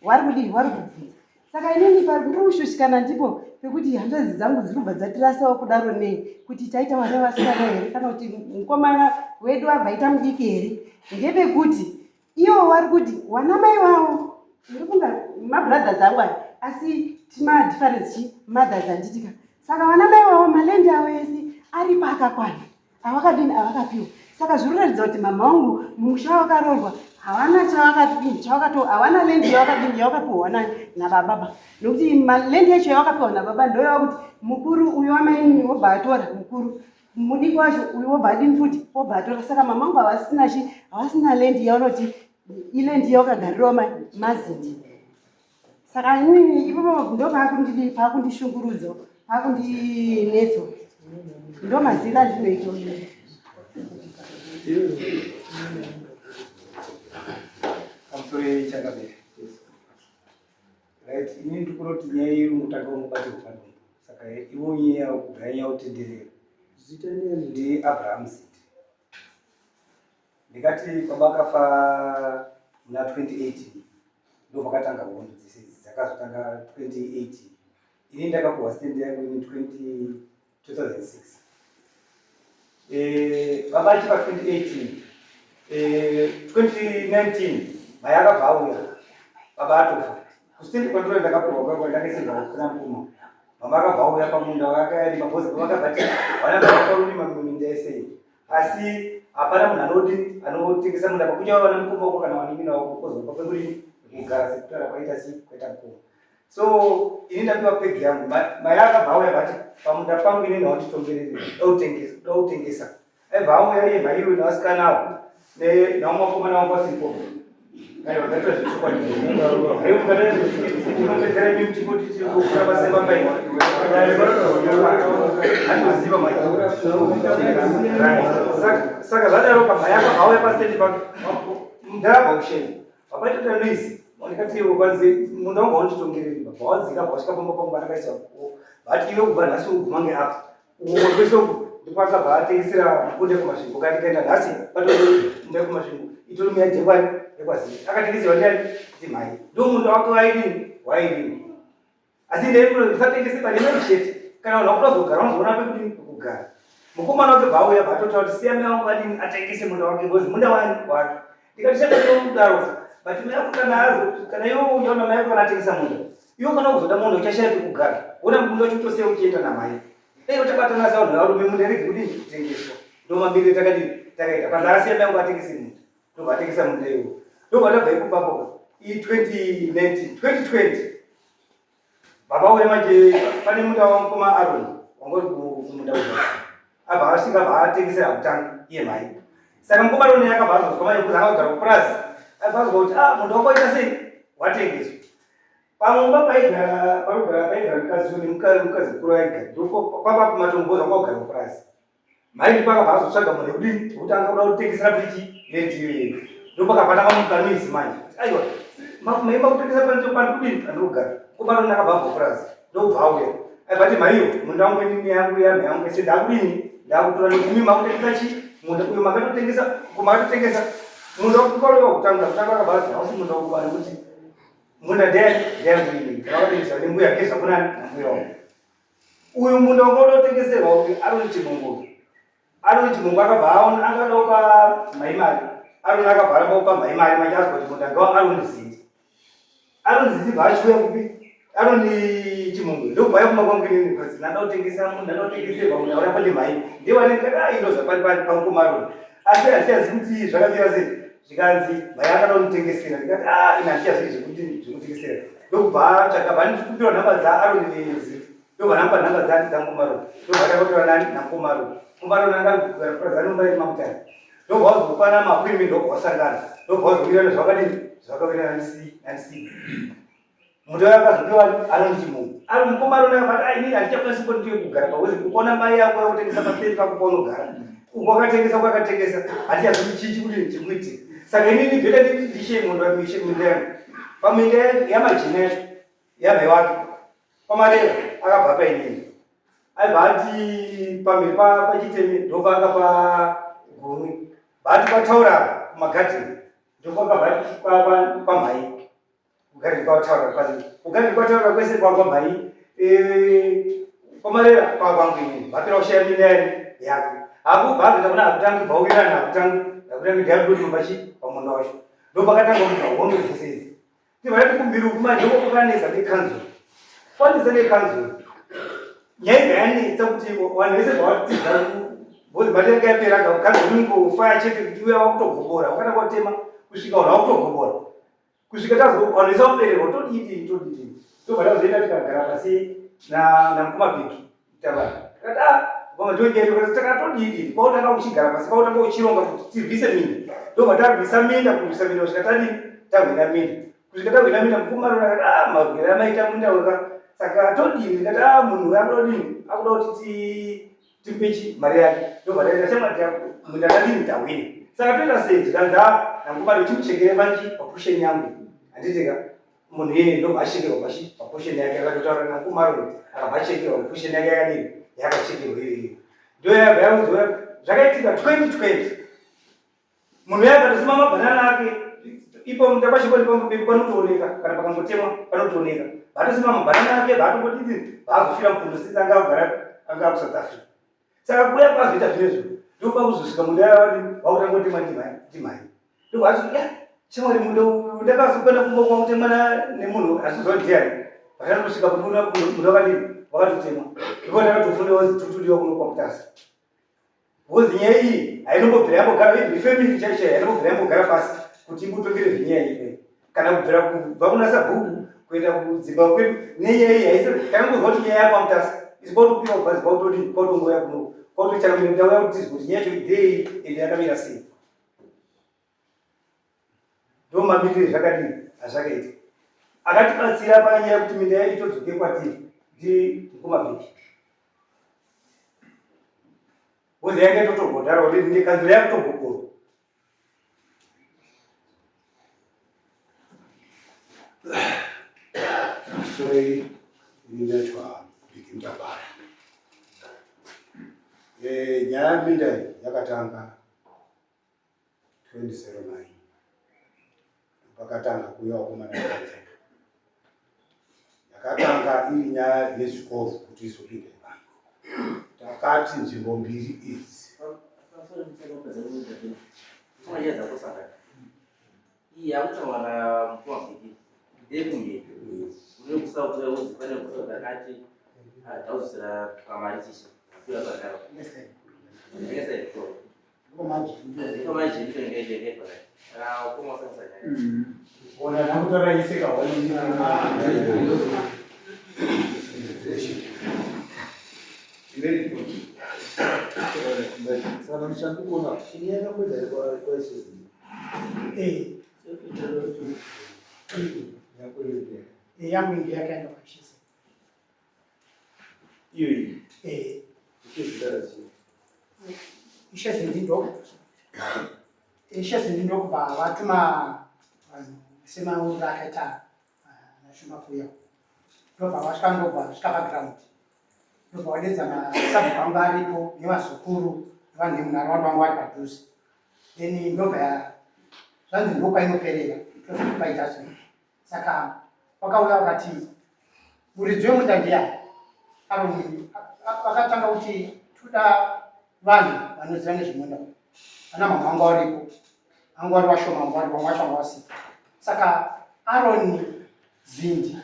Speaker 2: Wari kudii, wari kubvunza. Saka inini ndiri kushushikana ndipo pekuti hanzvadzi dzangu dziri kubva dzatirasawo kudaro nei, kuti taita vana vasikana here kana kuti mukomana wedu abva aita mudiki here. Ndepekuti ivo vari kuti wana mai wavo, ndinofunga mabrothers angu aya, asi timadifference chi mothers handitika. Saka vana mai wavo maland avo ese aripo akakwana avakadini avakapiwa. Saka zviri kuratidza kuti mama vangu mumusha wakaroorwa havana chavakadini chavakato, havana land yavakadini yavakapiwa nani nabababa, nokuti maland yacho yavakapiwa nababa ndoyava kuti mukuru uyu wamainini wobva atora mukuru, mudiki wacho uyu wobva adini futi wobva atora. Saka mama vangu havasina chi havasina land yavanoti iland yavakagarirawo mazindi. Saka inini ipopo ndo paakundidi paakundishungurudza paakundinetsa, ndo mazira andinoita.
Speaker 7: Pamusoro changamire. Right, ini ndiri kuona kuti nyaya iri kutanga kungobatirwa padombo. Saka ivo nyaya kubva yanyanya
Speaker 5: Zita ndiani?
Speaker 7: Ndi Abraham Ziti. Ndikati baba akafa muna 2018, ndo pakatanga hondo dzese idzi dzakazotanga 2018. Ini ndakapuhwa stand yangu ini 20 2006. Baba achifa 2018, 2019 mai akabva auya baba atofa. Kustendi kwandiro ndakapuhwa kwakwa ndakaisirwa kuna mukoma. Mama akabva auya pamunda wakayarima bhozi vakabva ti vana vakaurima muminda yese iyi, asi hapana munhu anoti anotengesa munda pakucha vana mukoma wako kana vanin'ina wako kozwa pekuri kugara sekutaura kwaita si kwaita mukoma. So ini ndapiwa pegi yangu, mai akabva auya vati pamunda pangu inini haunditongereri, dautengesa. Aibva auya iye maiwe nevasikanawo naumwe vakomana vangu vasiripo. Aiwa, ngaita zvechokwadi. Aiwa, unopedzera imi muchingoti kuramba semambai. Andoziva mai. Saka zvadaro pamai akabva auya pastendi pake ndarabva kusheni vapaita noise, ndikati kwanzi munda wangu haunditongereri. Baba wadzika bva wasvika pamba pangu pandakaisa, vati iwe kubva nhasi uguma ngeapa uko kwese uku. Ndipo akabva atengesera mukunda kuMasvingo kati kaenda nhasi patori munda kuMasvingo itori muya jekwani yekwaZii. Akatengeserwa ndiani? Ndimai. Ndo munda wake waidini? Waidini. Asi ndisatengese pane mai chete. Kana vanhu vakuda kuzogara vanozoona pekudini pekugara. Mukomana wake bva auya bva atotaura kuti siya mai wangu adini atengese munda wake because munda wani wake. Ndikati shamwari kudaro but mai yako kana azo kana iwe uchaona mai yako kana atengesa munda. Iwe kana kuzoda munda uchashaya pekugara. Wona munda wacho utosiya uchienda namai. Dai uchabatana savanhu varume munda rege kudini kutengeswa. Ndomamiriro takadini takaita. Kwanza akasiya mai yangu atengese munda. Ndobva atengesa munda iwo. Ndobva tabva ipapo i 2019 2020 baba uya manje pane munda wamukoma Aaron wanga uri kumunda uya. Abva asvika abva atengesera kutanga iye mai. Saka mukoma Aaron akabva azozwa manje kuti anga kugara kupurazi. Abva azwa kuti ah munda wako waita sei? Watengeswa. Pamumba paigara parugara paigara mukadzi uyu nemukadzi mukadzi mukuru aigara. Ndipo papa kumatombo zvanga kugara kupurazi. Mai ndipo akabva azotsvaga munhu wekudini wekuti anga kuda kutengesera futi land iyoyo. Ndipo pakabva tanga mukanoisi manje. Aiwa mai makutengesa panze pandi kudini pandiri kugara. Mukoma Aaron akabva abva kupurazi ndokubva auya. Aibva ati maiyo munda wangu inini yangu yamai yangu yese ndakudini ndakutora nekuti imi makutengesa chi munda uyo makatotengesa uko makatotengesa munda wakukarova kutanga kutanga akabva azi hausi munda wakuba nekuti munda ndeyangu inini ndakatengesa nembuya geza kunani nambuya wangu. Uyu munda wanga unotengeserwa uyu Aroni Chimongo. Aroni Chimongo akabva aona angada kupa mai mari. Aroni akabva aramba kupa mai mari manje azwa kuti munda ngawa Aroni Zindi. Aroni Zindi bva achiuya kupi? Aroni Chimongo ndokubva auya kumba kwangu inini because ndada kutengesa munda ndada kutengeserwa munda uri apo ndimai. Ndiye wanenge ndakati ah ino zvapari pari pamukoma Aroni. Asi handichazivi kuti zvakamira sei. Zvikanzi mai akada kunitengesera ndikati ah ini handichazivi zvekuti zvekutengesera. Ndokubva atsvaga bva ndikumbira nhamba dzaAroni Zindi. Ndobva ndamupa nhamba dzake dzamukoma Aroni. Ndobva takatora nani namukoma Aroni. Mukoma Aroni anga ari kugara kupurazi anomba iri mamutare. Ndobva wazopana maappointment ndobva wasangana. Ndobva wazowirirana zvakadini zvakawirirana nandisi. Muti wake akazopiwa Aroni Chimungu. Ari mukoma Aroni akabati ah inini handichakwanisi kuti kugara pahuzi kuona mai yako yakutengesa paseri pako paunogara. Uko akatengesa uko akatengesa handichazivi chii chikuti chikuitika. Saka inini bheta ndishe munhu wamishe minda yangu. Paminda yamajina yacho yamai wake pamarera akabva apa inini. Aibva ati pamberi pachiteme ndopaakapa gumwe. Bati kwataura kumagadheni ndokwakabva kwamhai. Kugarden kwataura kwazi kugarden kwataura kwese kwangwa mhai eh, kwamarera kwakwangu ini vapera kushaya minda yani yake haku bhazi ndakuna hakutangi bvauirana hakutangi hakutangi ndiyakudoti pachi pamunda wacho ndopakatanga kubva hondo dzese idzi tivati kumbiri uku manje ndoko kwakanetsa nekanzuru kwanetsa nekanzuru nyaya ibva yanetsa kuti vanhu vese zvavatiza bhozi mari yanga yapera kanzuru ingofaya chete kuti uya wakutogobora wakatanga kutema kusvika vanhu vakutogobora kusvika tazokwanisa kupererwa todii todii tobva tazoenda tikagara pasi namukoma bhiki tava tikati ah mukoma ndonyerekati taka todii kwautanga uchigara pasi kwautanga uchironga kuti tirwise minda ndobva tarwisa minda kurwisa minda kusvika tadii tahwina minda kusvika tahwina minda mukoma rona akati ah marwira amaita minda weka saka todii ndikati ah munhu uyo akuda kudini akuda kuti timupe chi mari yake ndobva taita shamwari yako munda tadini tahwina saka toita sei zvikanzi a nangomari uchimuchekere panchi papusheni yangu handitika munhu iyeye ndobva achekerwa pachi papusheni yake akatotaura nangumaroni akabva achekerwa papusheni yake yakadini yakachekerwa iyoiyo ndoyabva yaudzwa zvakaitika 2020 Munhu uya akatosima mabhanana ake ipo munda pacho pari panotooneka kana pakangotemwa panotooneka. Vatosima mabhanana ake vatongotiti vaazofira mupundu since anga akugara anga akuSouth Africa. Saka kuuya kwazoita zvinezvo ndopakuzosvika munda uya wakutanga kutemwa ndimai ndimai. Ndobva ya shamwari munda uyu ndakazokwenda kumba kwakutemwa nemunhu asizoziva ndiani. Vakatosvika munda wakadini wakatotemwa. Ndipo ndakatofunda wazitutudiwa kuno kwaMutasa. Because nyaya iyi hainombobvira yambogara even family chaiyo chaiyo hainombobvira yambogara pasi kuti imbotongere zvenyaya iyi kana kubvira kubva kuna sabhuku kuenda kudzimba kwedu nenyaya iyi haisi takangozwa kuti nyaya yakwamutasa isi kwautokwira kubhazi kwautodii kwautongouya kuno kwautochakamira ndauya kuti tizwe kuti nyaya yacho idei ende yakamira sei ndomamirire zvakadii azvakaita akatibatsira panyaya yekuti minda yacho itodzoke kwatiri ndi mukoma bhiki Ngozi yake yatotogodhara already nekanzura yakutogogorwa.
Speaker 8: Sorry, inoitwa Biki Mtabara. Eh, nyaya yeminda iyi yakatanga 2009 pakatanga kuuya vakomana vakanza yakatanga iri nyaya yezvikoro kuti izopinda ivanhu takati nzvimbo mbiri idzi
Speaker 9: Iyi yakutaura na mukoma Bhiki ndeyekumhiri kune kusouth uzi pane kusouth akati tauzosera pamari chisha kuya zvakadaro
Speaker 1: Saka ndichandikuona ini yakamboenda kwaisezi
Speaker 4: Yangu ndiyo yakaenda kwachise.
Speaker 1: Iyo iyi.
Speaker 4: Eh.
Speaker 1: Ichizita rachii.
Speaker 4: Ishe Zindi ndo. Ishe Zindi ndokubva vatuma vanhu semauriro akaita naShumba kuuya. Ndobva vasvika ndobva vasvika paground. Ndobva vadedza masabhuku angu aripo nevazukuru nevanhu vemunharaunda vangu vari padhuze. Then ndobva zvanzi ndokwainoperera tozokupa judgment. Saka wakauya wakati muridzi wemunda ndiyani? Aroni vakatanga kuti toda vanhu vanoziva nezvemunda uyu. Vana mama vangu varipo, vangu vari vashoma, vangu vari vamwe vacho vanga vasipo. Saka Aroni Zindi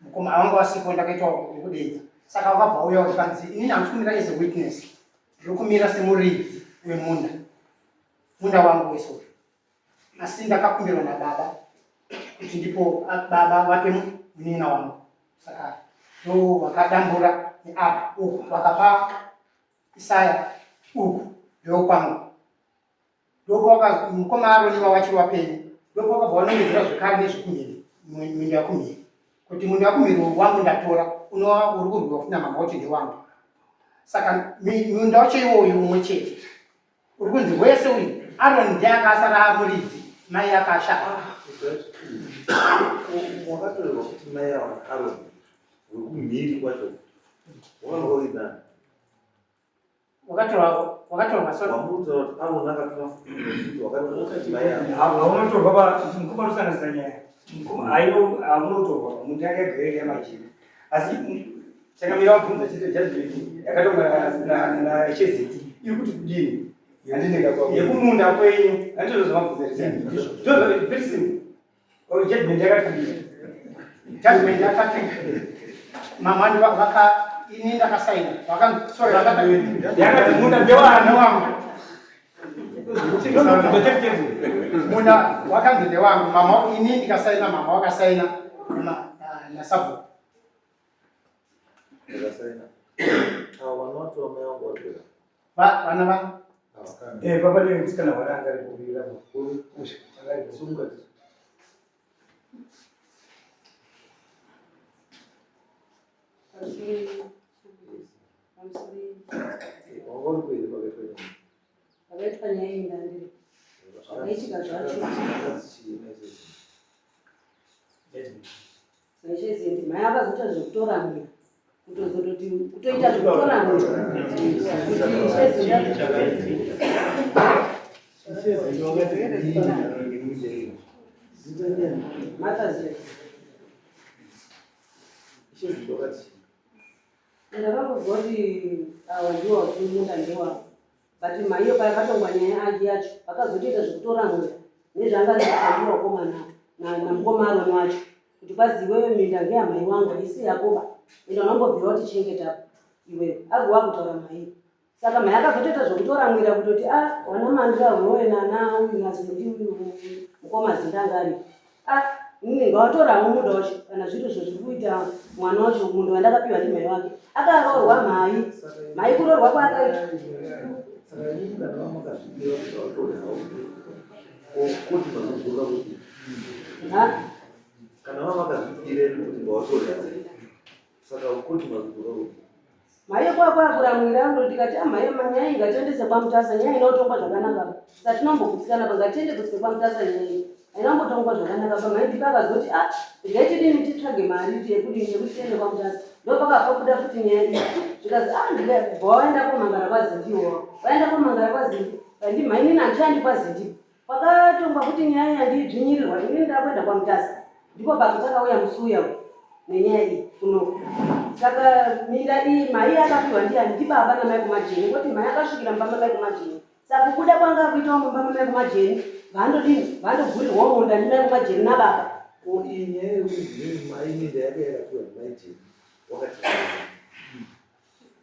Speaker 4: mukoma vanga vasipo ndakaitwa wekudeedza. Saka vakabva vauya vakanzi inini handisi kumira as a witness, ndiri kumira semuridzi wemunda, munda wangu wese uyu. Asi ndakakumbirwa nababa kuti ndipo baba vape munin'ina wangu, saka ndo vakadambura neapa uku vakapa Isaya uku ndokwangu ndopawaka mukoma Aroni wawachiri wapenyu ndopawakabva wanongedzera zvekare nezvekumhiri minda yakumhiri kuti munda wakumhiri wangu ndatora unova uri kurwiwa futi namama kuti ndewangu saka munda wacho iwoyu umwe chete uri kunzi wese uyu Aroni ndiye akasara amuridzi mai akashaya
Speaker 1: wakatorerwa kuti mai ava Aroni wekumhiri kwacho wakanga uri nani
Speaker 4: wakatorwa wakatorwa sorry
Speaker 1: wamuudza kuti Aroni akatora futi wakatorwa kuti mai ava
Speaker 7: Haunotorwa pa mukoma rusanganisa nyaya. Mukoma aiwo haunotorwa pa muntu yake gere yamajiri. Asi chakamira wabvunza chete judgment yakatonga na cheziti iri kuti kudini? Yekumunda kwenyu. Handizvo zvamabvunza here? Ndizvo very simple. Oh, judgment yakati kudini?
Speaker 4: Judgment yakati mama ndi vaka ini ndakasaina vaka sorry vakati
Speaker 7: yakati munda ndewana
Speaker 4: wangu. Munda wakanzi ndewangu mama ini ndikasaina mama wakasaina na sabhuku.
Speaker 1: Ndakasaina. Ava vanovatora mai vangu vari
Speaker 4: Vana va
Speaker 7: Eh, baba ne musikana wana anga ari kuwira. Anga ari
Speaker 1: kusunga. Wanga uri kuiri pakaitwa nyaya.
Speaker 2: Pakaitwa nyaya iyi ndandiri. Zvakaitika zvacho. Zvaishe mai akazoita zvekutoramwira kutozototi kutoita zvekutoramwira kuti ndakangozwa kuti awa ndiwo wakumunda ndewawo but maiyo payakatongwa nyaya ake yacho vakazotoita zvekutoramwira nezvanga ndikufanira wakomana namukoma Aroni wacho kuti kwazi iwewe minda ngeyamai wangu haisi yakoba ende unongobvira watichengeta iwewe agova akutaura mai saka mai akazotoita zvekutoramwira kutoti a ah, wana mandira wewe nana uyu nazindi uyu mukoma zindanga ari Ah, inini ngawatorawo munda wacho kana zviri izvo zviri kuita mwana wacho munda wandakapiwa ndimai wake akaroorwa mhai mhai kuroorwa kwaakaita
Speaker 1: kana vamakazvipira kuti ngawatore Saka kuti mazogura kuti.
Speaker 2: Maiye kwa kwa kuramwira ndo ndikati amai ah, manyaya ngatiendese kwaMutasa nyaya inotongwa zvakanaka. Saka tinombogutsikana pa ngatiende kuse kwaMutasa nyaya iyi. Inambotongwa zvakanaka pa mai ndipo akazoti ah regai tidini titsvage mari yekudini yekuti tiende kwaMutasa. Ndopakabva kubuda futi nyaya iyi zvikazi ah ndikabva waenda komangara kwazindiwo waenda komangara kwazindi ndimhainini handichaendi kwazindi Pakatongwa kuti nyaya yandidzvinyirirwa inini ndakuenda kwaMutasa ndipo pakutakauya musi uya nenyaya iyi kunoku. Saka minda iyi mai akapiwa ndiani ndibaba namai kumajeni ngoti mai akasvikira mumba mamai kumajeni. Saka kubuda kwanga kuitawo mumba mamai kumajeni vandodini vandogurirwawo munda ndimai kumajeni nababa.
Speaker 1: Ko iyi nyaya yekuti mai minda yake yakapiwa ndimai Jeni wakati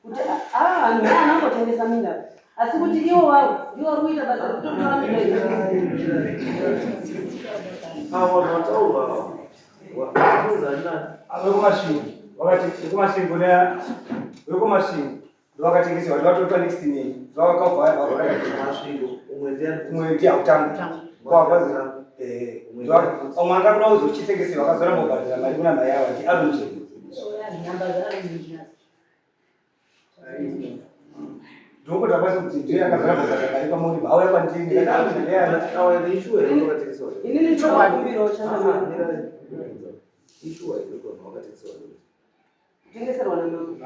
Speaker 2: kuti ava vanhu mai anongotengesa minda asi kuti ivo vavo ndivo vari kuita basa rekutotora minda iyi
Speaker 1: ava vanhu vataurwa ava
Speaker 7: vekumasvingo vakati vekumasvingo vekumasvingo ndovakatengesewa ndovatopa next name ndovakabva
Speaker 1: masvingo umwe ndiani
Speaker 7: umwe ndihautanga umwe anga kuda kuzochitengesewa akazoramba kubhadhara mari kuna mai ava ndiarunjeni Ndokuti akwanise kuti ndiye akazara kubhadhara mari pamuri auya kwandiri
Speaker 2: inini ndinokumbirawo changamire kutengeserwa namama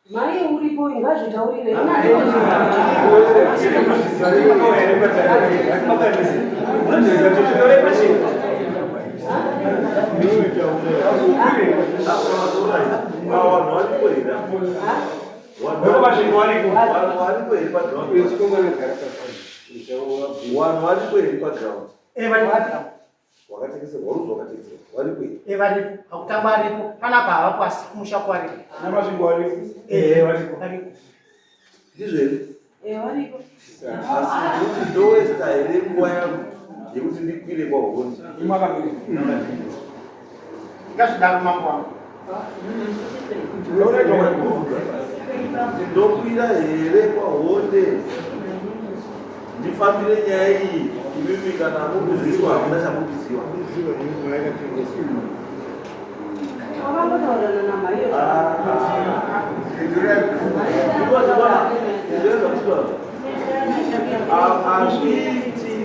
Speaker 2: Mai uripo ngazvitaurire.
Speaker 1: Vanhu varipo here paground?
Speaker 4: Wakatengeserwa
Speaker 1: ruzi wakatengeserwa varipo here?
Speaker 4: Eh, varipo hakutangwa aripo panapa havapo asi kumusha kwaripo
Speaker 7: namasvingo varipo eh varipo
Speaker 4: varipo
Speaker 1: ndizvo here
Speaker 2: eh variko
Speaker 1: asi kuti ndowesta here nguva yangu yekuti ndikwire kwahondi
Speaker 4: ngazvidaro mambo wangu
Speaker 1: Ndokwira here kwahonde ndifambire nyaya iyi imimi kana mukuziva hamuna chamukuziva hazviiti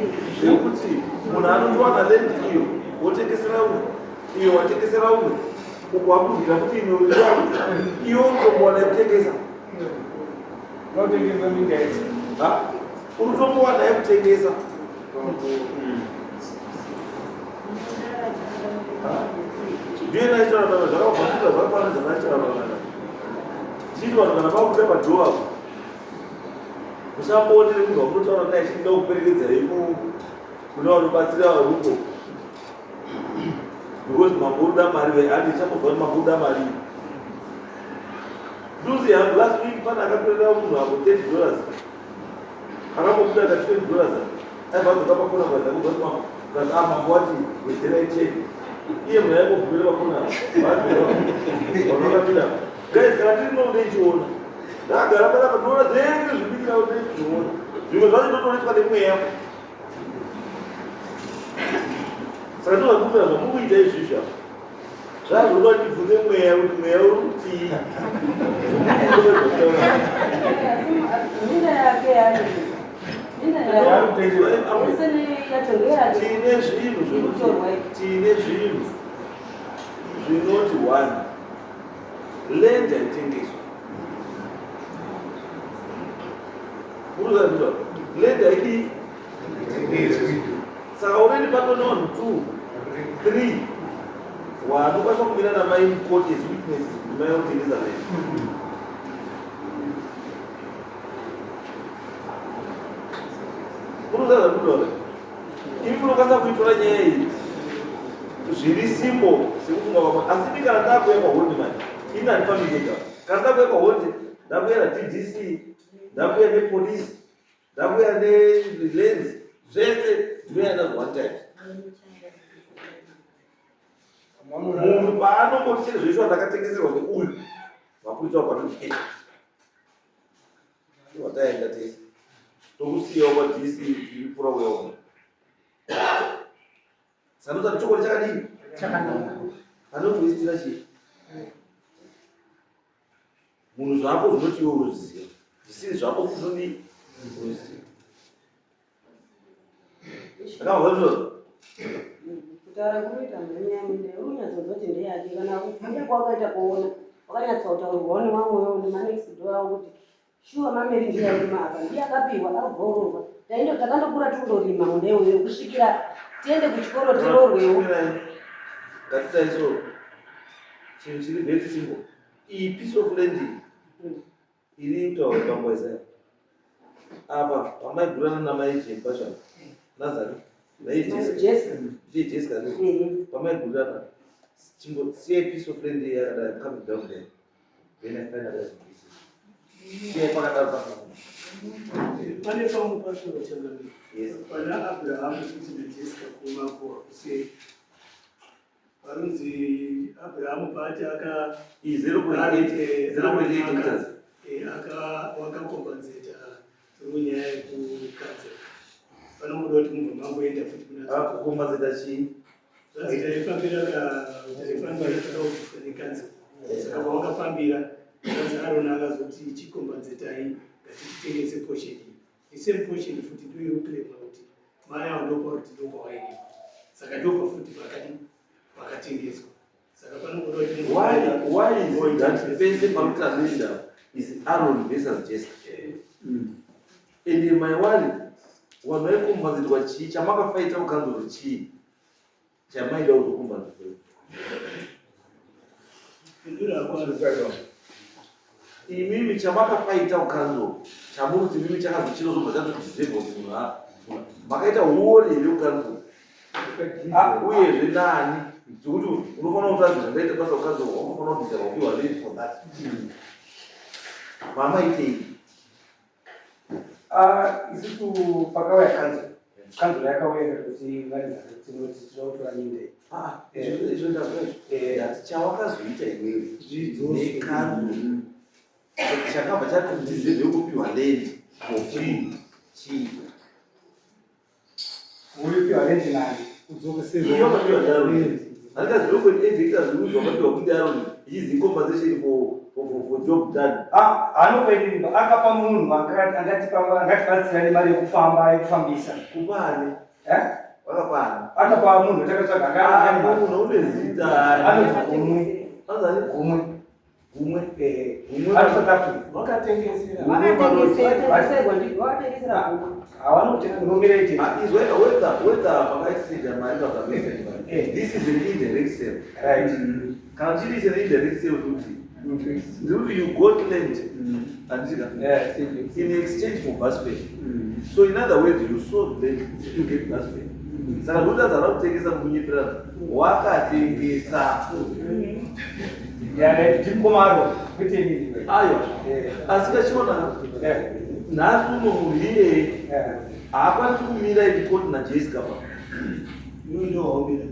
Speaker 1: zvekuti munhu anotowana land iyo wotengesera umwe iyo watengesera umwe uko wakurwira kuti imwe iwe unotombowana yekutengesa
Speaker 7: unotengesa minda yese
Speaker 1: unotombowana yekutengesa ndiye naitaura baba zvakabvakuda zvakafanana zvanaitaura baba chiti vanhu kana vakuda padhoo apo musamboonere munhu wamunotaura naye chinoda kuperekedzai kune vanobatsira varuko because mambo unoda mari ve handi ichambobva kuti mambo unoda mari nduzi yangu last week pane akatorera munhu apo 30 dollars akambobuda ka 20 dollars aibva adzoka pakona kwaza kubva kuti mambo kazi ah mambo wati wedzerai cheni iye munhu aingobvumira pakona vanhu vakapinda guys kana tiri no ndeichiona ndagara panapa ndinoona zvese zvibikira ndeichiona zvimwe zvacho ndotoreswa nemweya saka ndozvakuita zvamukuita izvizvi apa zvazvoda ndibvunze mweya kuti mweya uri kutii tine zvinhu zvekuti tine zvinhu zvinoti one land haitengeswa land haidii saka already patone vanhu two three vanokwanisa kumira namai mukoti as witnesses kuti mai vanotengesa land unoziva zvandinotaura imi munokwanisa kuitora nyaya iyi zviri simbo sekufunga kwamwe asi ini kana ndakuya kwahondi manje ini handifambi ndega kana ndakuya kwahondi ndakuya naddc ndakuya nepolisi ndakuya nelens zvese ndinoya nazvo one time munhu paanongoti chete zveshuwa ndakatengeserwa neuyu mapurisa vabva wataenda tese tokusiyawo kwadc tiripura uyaona sanozati chokwadi chakadii
Speaker 4: chakanaka
Speaker 1: panotoistira chii munhu zvako zvinoti iwe unozviziva zvisiri zvako zvinodii unozviziva akamva izvozvo
Speaker 2: Kutaura kunoita mhanya yeminda uri kunyatsonzwa kuti ndeyake kana kubuda kwawakaita kuona wakanyatsotaurirwawo nemamwewo nemanext door avo kuti shuwa mameri ndiye airima apa ndiye akapiwa akabvaurorwa taindo takandokura tondorima munda iwoyo kusvikira tiende kuchikoro tiroorwewo.
Speaker 1: Ngatitaiso chinhu chiri very simple. Iyi piece of land iyi iri kutaura bambo Isaiah apa pamaigurana namai Jemba zvavo nazani ndiye Jessica pamaigurana chimbosiyai piece of land iyi yakadai I'm coming down there then I finalize my pieces. Siyai pakadaro pasina
Speaker 3: Pane pamwe pacho changamire. Pana Abrahamu futi naJessica kumakuwa kuseri. Panonzi Abrahamu paati aka
Speaker 1: Iyi 0.8 0.8 meters.
Speaker 3: Aka wakakompensata through nyaya yekukanzera. Panomboda kuti mubva mangoenda futi kuna
Speaker 1: Ah, kukompensata chii?
Speaker 3: Zvanzi taifambira ka taifambira takaudiswa nekanzera. Saka pawakafambira zvanzi Aaron akazoti chikompansetai ngatichitengese portion iyi. The same portion futi ndoiri kuclaima kuti mai avo ndopakuti ndopawairima. Saka ndopa futi pakadi pakatengeswa. Saka panongoda kuti munhu
Speaker 1: Why why is it that pese parikutanenda is Aaron versus Jessica? And my worry, vanhu vaikompensatwa chii chamakafaita kukanzuru chii chamaida kuzokompensatwa?
Speaker 3: Pindura kwazvo.
Speaker 1: Imimi chamakafaita kukanzuru chamuri kuti imimi chakazochirozobva chatodisable kuti munhu makaita huori here kukanzuru? Uyezve nani zvekuti unofanira kutaridza zvandaita basa kukanzuru unofanira kudisable kupiwa rate for that. Mamaitei?
Speaker 7: Ah, isusu pakauya kanzuro kanzuro yakauya ikatoti vanizana tinoti tinoda kutora minda iyi.
Speaker 1: Ah, izvo ndazwa izvo. Ndati chawakazoita iwewe nekanzuro chakabva chati deserve kupiwa land for free chii?
Speaker 7: Uripiwa land nani?
Speaker 1: Iyo wakapiwa ndiAron. Handika 0.8 hectares zviri wakapiwa kuti Aaron ichizi compensation for job done.
Speaker 7: Ah, anopaitiriba akapa munhu angatibatsira nemari yekufamba yekufambisa.
Speaker 1: Kupani?
Speaker 7: Eh?
Speaker 1: Wakapani?
Speaker 7: Akapa munhu atakatsvaga anga
Speaker 1: Ah,
Speaker 7: ane mari.
Speaker 1: munhu une zita.
Speaker 7: Anonzi Gumwe.
Speaker 1: Anonzi
Speaker 7: Gumwe.
Speaker 1: Gumwe.
Speaker 7: Eh.
Speaker 1: Gumwe.
Speaker 7: Ari South Africa.
Speaker 3: Wakatengesera.
Speaker 2: Wakatengesera gumwe.
Speaker 7: Hawana kutenga kunomira ite.
Speaker 1: Ah, is whether whether whether makaexchange mari pakabesa mari. This is an indirect sale.
Speaker 7: Right.
Speaker 1: Kana chiri is an indirect sale kuti ndikuti you got land andika
Speaker 7: Yeah, thank you.
Speaker 1: in exchange for bus fare. So in other words you sold land to get bus fare. Saka ndotazana kutengesa mukunyeperana. Wakatengesa.
Speaker 7: Yeah, right. Ndimkomaro. Kwete inini.
Speaker 1: Aiwa.
Speaker 7: Eh.
Speaker 1: Asi kachiona
Speaker 7: Eh.
Speaker 1: nhasi uno munhu iyeye
Speaker 7: Eh.
Speaker 1: haakwanisi kumira in court naJessica pa.
Speaker 3: Iwe ndo waumira.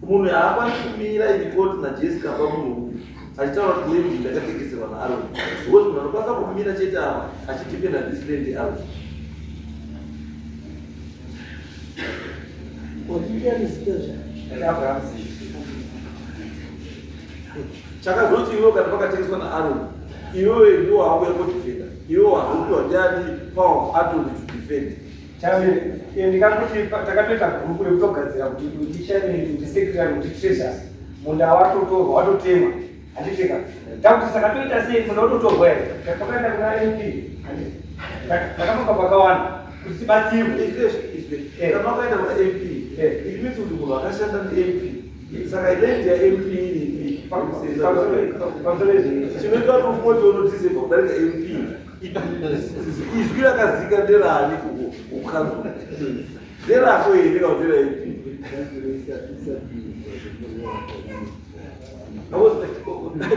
Speaker 1: Munhu haakwanisi kumira in court naJessica pa munhu uyu achitaura kuti land ndakatengeserwa naAron because munhu anokwanisa kumira chete apa achidefenda this land Aaron.
Speaker 7: Abraham.
Speaker 1: Chakazoti iwewe kana pakatengeswa naAron iwewe ndiwo wauya kodefenda iwewe wazopiwa ndiani power of attorney to defend.
Speaker 7: Chamire, ndingakuti takatoita gurupu rekutogadzira kuti ndichairman, kuti secretary, kuti treasurer. Munda watotorwa, watotemwa. Handiti ka? Takuti saka toita sei munda watotorwa here? Takaenda kuna MP. Handiti. Takafamba pakawanda kuti tibatsirwe.
Speaker 1: Izve kana wakaenda kuna MP it means kuti munhu akashanda neMP saka land yaMP iripi
Speaker 7: Pamusoro izvi.
Speaker 1: chinoita kuti ufoti unodiseva kudarika MP izwi rakazika nderani kukanzuru nderako here kana ndera MP?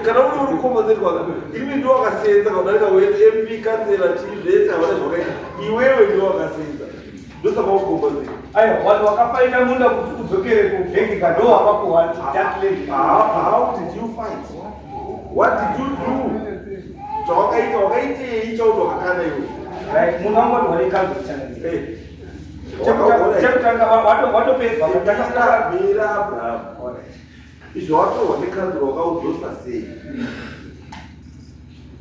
Speaker 1: Kana uri kukombazetwa imi ndiwo wakasenza kudarika wese MP kansela chii zvese havana zvakaita iwewe ndiwo wakasenza ndosaka wakukombazeta.
Speaker 7: Aiwa, vanhu vakafaita munda kuti udzokere kubhengi ka ndo wakapuwa that land.
Speaker 1: How did you fight? What did you do? Zvawakaita wakaitei chauti wakakana iwe?
Speaker 7: Right, munhu wangoti wane kanzuru channel.
Speaker 1: Eh.
Speaker 7: Chekutanga watopedzwa
Speaker 1: Mira, mira Abraham. Izvo watorwa nekanzuru wakaudzosa sei?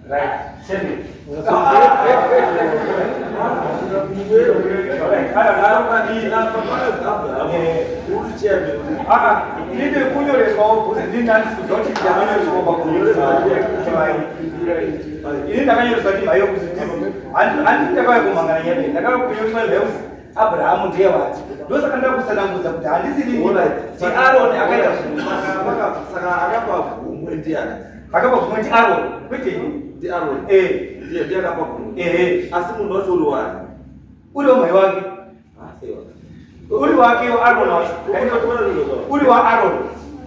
Speaker 7: Right. Send it. Ndine kunyoreswawo bhuzi ndini ndandikuziva kuti ndakanyoreswa pakunyoreswa ini ndakanyoreswa ndi mhayo kuzi ndizi handii ndakauya kumhangana nyaya ndakauya kunyoreswa mhayo kuzi Abrahamu ndiye wati ndosaka ndakusanangudza kuti handisiri ndiAroni akaita zvinhu.
Speaker 1: Saka akapa gumwe ndiani?
Speaker 7: Akapa gumwe ndiAroni kwete ini.
Speaker 1: NdiAroni.
Speaker 7: Eh.
Speaker 1: Ndiye ndiye akapa gumwe.
Speaker 7: Eh.
Speaker 1: Asi munhu wacho uri wani?
Speaker 7: Uri wamai wake.
Speaker 1: Ah, sei wake.
Speaker 7: Uri wake Aroni wacho. Uri wa Aroni.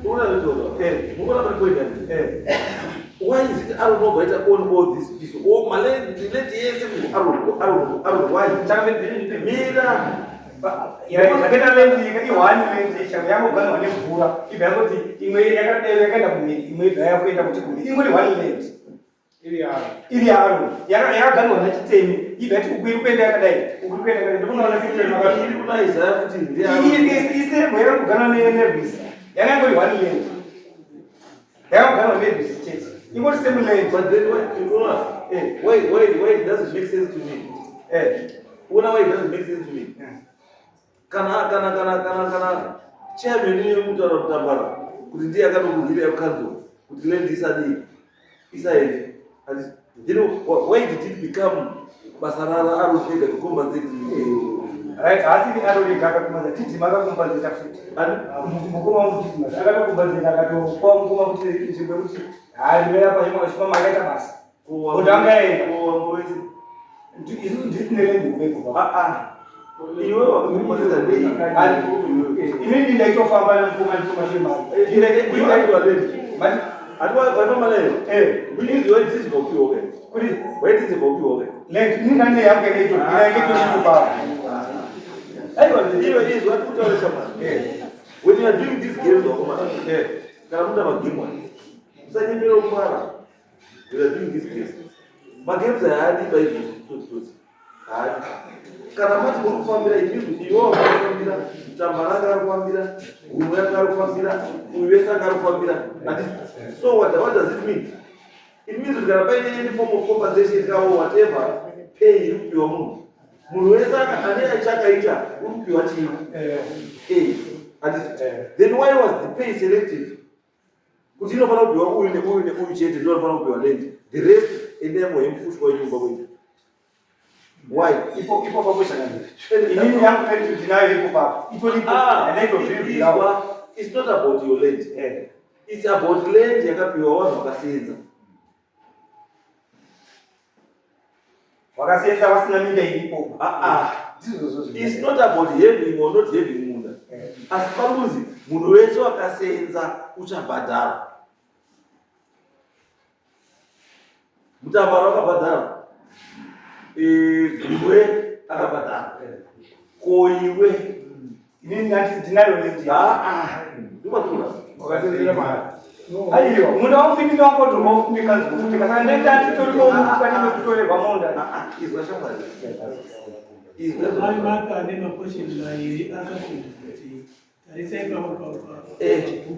Speaker 1: Unoona zvizvozvo?
Speaker 7: Eh.
Speaker 1: Munoona pari kuenda.
Speaker 7: Eh.
Speaker 1: Why is it Aaron obva aita own all this piece? Oh, malend, land yese ku Aaron, Aaron, Aaron, why? Mira.
Speaker 7: Zvakaita land ika ihwani land chavo yangoganwa nemvura ibva yangoti imwe yakadai yakaenda kumhiri imwe ibva yakuenda kuti kumhiri ingori one land iri yaAron yakaganwa nachitemi ibva yati uku iri kuenda yakadai uku iri kuenda yakadai ndokunoona sitemi
Speaker 1: Iri kuna Isaiah futi ndi Aaron.
Speaker 7: Isemo yakakuganwa nerwizi yanga ingori one land yakakuganwa nerwizi chete ingori same land.
Speaker 1: But then why, you know, why it doesn't make sense to me?
Speaker 7: Eh.
Speaker 1: Una why it doesn't make sense to me? Kana chairman yemutaura kutambara kuti ndiye akatokuhwira council kuti land isadii isaende. Then why did it become basa raAron ega to compensate?
Speaker 7: Right, haasiri Aaron ega akakumbanza, Tidhima akakumbanzita futi. Mukoma wangu Tidhima akatokumbanzita akatopa mukoma kuti nzvimbo yekuti harimera pachimama akaita basa. Kuti angaenda. Isusu ndisine land kubeko.
Speaker 1: Iwe wakakumbanzita ndei?
Speaker 7: Inini ndaitofamba nemukoma nditoma shemari.
Speaker 1: Atiwaifamba nayo?
Speaker 7: Eh.
Speaker 1: Which waitizwa upiwa ke?
Speaker 7: Kuti
Speaker 1: waitizwa upiwa ke?
Speaker 7: Land ini ndane yangu yakaitopira yakaitosvika.
Speaker 1: Aiwa, iwe izwa tikutaura shamwari. When you are doing these games wakomana, kana muda magame aya, usanyepera kungwara. You are doing these games. Magames aya haadi paizvozvi tsotsi. Haadi. Kana mati muri kufambira izvizvi, iwe wanga uri kufambira, Mutambara anga ari kufambira, Gumwe anga ari kufambira, uyu wese anga ari kufambira. Handiti? So what does it mean? It means kuti kana paine any form of compensation ka or whatever pay iri kupiwa munhu. Munhu wese ane chakaita uri kupiwa chii? Eh. Handiti? Then why was the pay selective? Kuti inofanira kupiwa uyu neuyu neuyu chete ndio anofanira kupiwa land. The rest endai mohemufushwa wenyumba kwenyu. Why?
Speaker 7: Ipo ipo papo chakanaka. Inini yangu land ndinayo ipo papo. Itoripo. Ndaitozvibvirawo.
Speaker 1: It's not about your land. It's about land yakapiwa vanhu vakasenza.
Speaker 7: Vakasenza vasina minda iripo.
Speaker 1: It's not about having or not having munda. Asi paruzi munhu wese wakasenza uchabhadhara. Mutambara wakabhadhara. Gumwe akabhadhara. Ko iwe
Speaker 7: Inini ndati ndinayo land.
Speaker 1: Ndikwatura.
Speaker 8: Wakatendera mahara.
Speaker 7: Aiwa, munda wangu inini wangotorwa kunge kanzi kuti saka ndaita nditoriko mukati mekutorerwa munda.
Speaker 1: Izwa shamwari.
Speaker 3: Mai Martha ane maquestions mairi akapinda kuti tarisai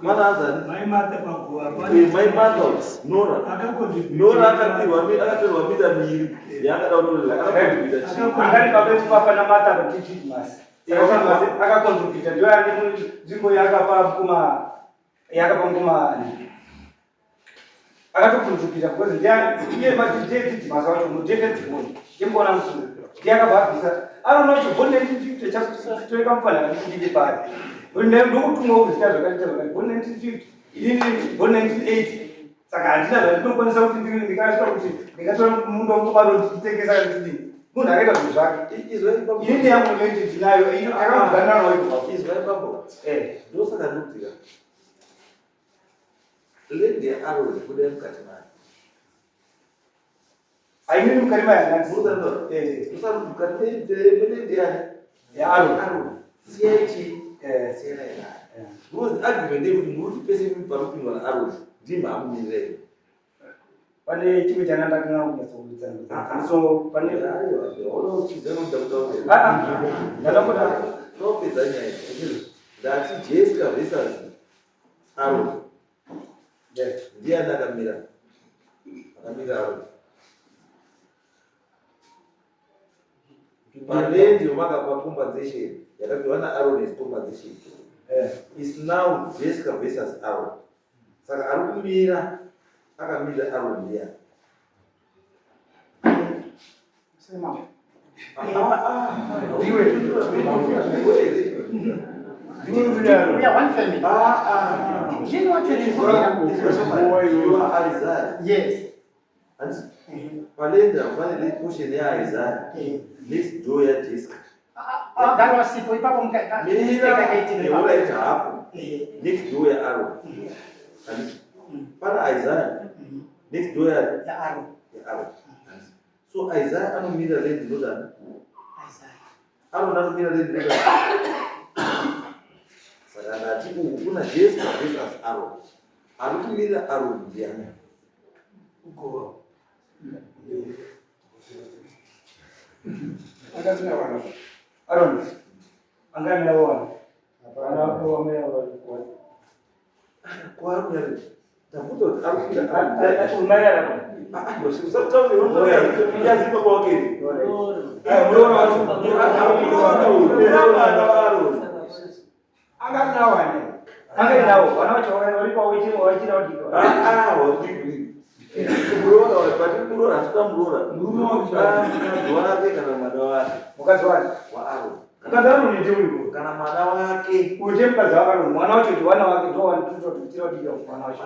Speaker 1: Mana anzani?
Speaker 3: Mai Martha paguva
Speaker 1: Mai Martha, Nora. Nora akatorwa mita miiri yaakada kutorera. Akacontributa chii?
Speaker 7: Angari papetu papa naMartha patidmas. Akacontributa ndiyo ane nzvimbo yakapa mukoma yakapa mukoma akatocontributa because ndiye ndiye Didmas wacho mudefense board ndimboona mukuru ndiye akabva abvisa anoona chibhoni 1950 chakutoreka mufanana ndikudide pari ndokutumwa kuzita zvakaita zvakati bhoni 1950 inini bhoni 1980 saka handina zvandinokwanisa kuti ndikasvika kuti ndingatora munda womubaro ndichitengesa kana ndidini munhu akaita zvinhu zvake. Inini yangu land ndinayo takamuganana nayo ipapo.
Speaker 1: Izwa ipapo. Ndosaka ndikutika. Land yaAron budai mukati mayo.
Speaker 7: Ainini mukati mayo handisi.
Speaker 1: Ndosaka mukati meland yani?
Speaker 7: YaAron.
Speaker 1: Aaron. Siyai chii? Siyanai nayo. Because the argument ndeyekuti muri kuti pese pari kupindwa naAron ndimi hamumirirei.
Speaker 7: Pane chimwe chana ndakanga kunyatsokuitsanangudza so pane
Speaker 1: Ndopedza nyaya. Ndati Jessica versus Aaron. Ndiani akamira? Akamira Aaron. Paland yomakapa compensation yakapiwa naAron as compensation is now Jessica versus Aaron. Saka ari kumira akamira Aaron ndiani?
Speaker 7: Ndiwe.
Speaker 4: We are one family. Ndini wacho
Speaker 1: You are Isaiah.
Speaker 4: Yes.
Speaker 1: Paland pane portion yaIsaiah. Next door yaJessica.
Speaker 4: Gara wasipo ipapo
Speaker 1: Mira alright hapo. Next door yaAron. Handiti? Pana Isaiah. Next door ya
Speaker 4: yaAron.
Speaker 1: yaAron. So Isaiah anomira land inodani? Aaron anomira land inodani? Saka ndati uku kuna Jessica versus Aaron. Ari kumira Aaron ndiani?
Speaker 7: Aaron, angani navo vana? Hapana, wamea watu.
Speaker 1: Kwaari yari. Ndabvunza kuti ari kumira Aaron ndiani?
Speaker 7: Mai arapa.
Speaker 1: Usataure yazipa kwake. Muramwana waAron.
Speaker 6: Angati nawane.
Speaker 7: Angani navo, vana vacho varipo wachira wachira wadika.
Speaker 1: Muroora pati muroora hasita muroora.
Speaker 7: Murume wake.
Speaker 1: Mukadzi wake kana mwana wake
Speaker 7: Mukadzi wake.
Speaker 1: waAron.
Speaker 7: Mukadzi waAron ndiye uyu.
Speaker 1: Kana mwana wake.
Speaker 7: Uyu ndiye mukadzi waAron. Mwana wacho ndi wana wake ndo wanituta kuti uchira wadika mwana wacho.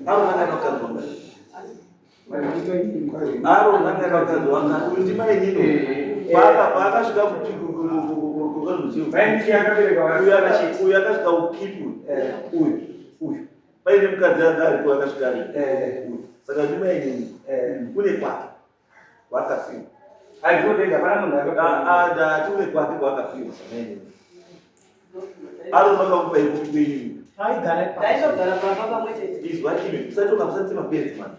Speaker 1: Aaron anga mukadzi wake. Aaron anga mukadzi wake. Uyu ndimai nino. Paakasvika
Speaker 7: Mai ndiye akabereka vana.
Speaker 1: uyu akasvika kukipi uyu uyu paine mukadzi anga aripo akasvika ari uyu saka ndimai nini kune kwake kwakafiwa.
Speaker 7: Handinotenga hapana munhu akafa.
Speaker 1: Ndati une kwake kwakafiwa samainini. Aaron vakamupa ikupi kwenyu?
Speaker 4: Aigara ipapo.
Speaker 5: Taisogara pamba pamwe chete.
Speaker 1: Izwa imi musatoka musati mapenzi man.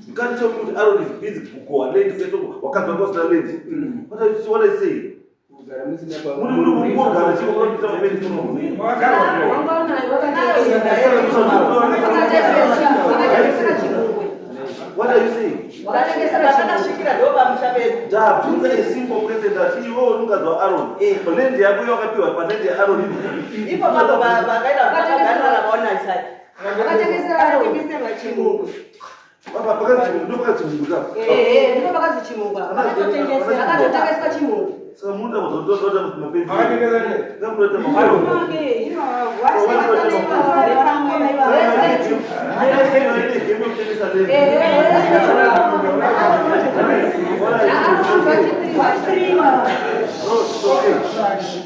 Speaker 1: You can't tell me kuti Aaron is busy kugoa land setoko wakabva kwasina land. What I say?
Speaker 6: Kugara musina
Speaker 1: Muri kugara chiko kuita mapenzi muno.
Speaker 2: Wakatengesera chimungwe.
Speaker 1: What are you saying?
Speaker 2: Wakatengesera chimungwe.
Speaker 5: Patakasvikira ndo pamusha pedu.
Speaker 1: Ndabvunza a simple question ndati iwewe unongazi waAron. Land yako yawakapiwa paland yaAron.
Speaker 5: Ipo papo pakaita pakagarana vaona Isaya.
Speaker 2: Wakatengeserwa chimungwe.
Speaker 1: Papa pakazi chimungwe ndo pakazi chimungwe ka.
Speaker 2: Ehe, ndipo pakazi chimungwe. Akatotengeswa chimungwe.
Speaker 1: Saka munoda kuzondota kuti mapenzi.
Speaker 6: Akatengesa nei?
Speaker 1: Ngamunoita mapenzi.
Speaker 2: Vese.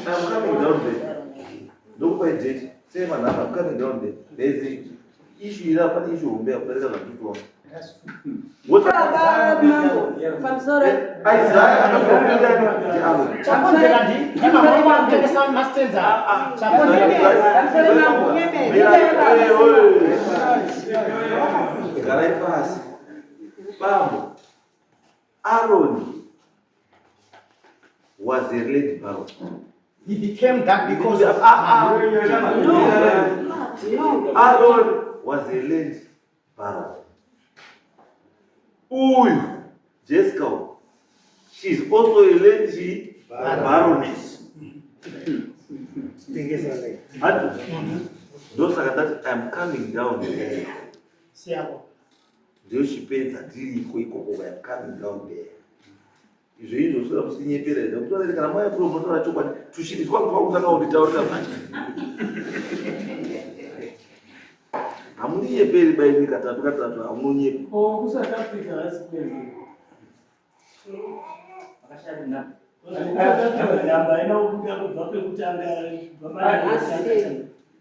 Speaker 1: I'm coming down there. Ndokupa date. Say my number, I'm coming down there. There's a issue ira pane issue hombe yakudarika zvandikuona.
Speaker 2: Baba mambo pamusoro.
Speaker 1: Isaiah akazokuita ndi Aaron.
Speaker 4: Chakonzera ndi mama wangu akutengesa mastands. Chakonzera
Speaker 2: Pamusoro mambo.
Speaker 1: Garai pasi. Bambo. Aaron was a land baron.
Speaker 4: He became that because of
Speaker 2: No.
Speaker 1: Aaron was a land baron. Uyu, Jessica, she is also a land baroness. Handi, ndosaka ndati I'm coming down there.
Speaker 4: Siyabo.
Speaker 1: Ndochipedza ndiriko ikoko, I'm coming down there. Izvo izvo zvisina kusinyepera izvo. Kutora kana mai kuro munotaura chokwadi. Tushiri twangu twakutanga kunditaurira manje. Hamuninyeperi baini katatu katatu hamunonyepa.
Speaker 3: Oh, kuSouth Africa hasi kuenda.
Speaker 9: Vakashaya namba.
Speaker 3: Kusouth Africa namba haina kubuda kubva pekutanga kubva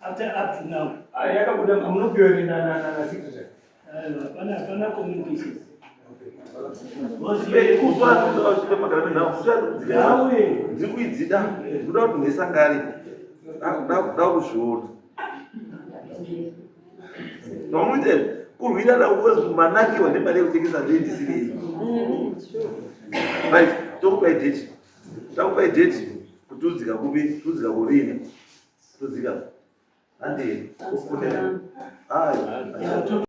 Speaker 3: after up to now.
Speaker 7: Yakabuda munopiwa na secretary.
Speaker 3: Aiwa, hapana hapana communication.
Speaker 1: Ndiri kuidzida ndoda kuti nesangari da kuzviona vamuite kurwirana because manakiwa nemari yekutengesa ndendisiri. Right, tokupai date, takupai date kuti udzika kupi, tudzika kurini, tudzika handei kufunira ayo.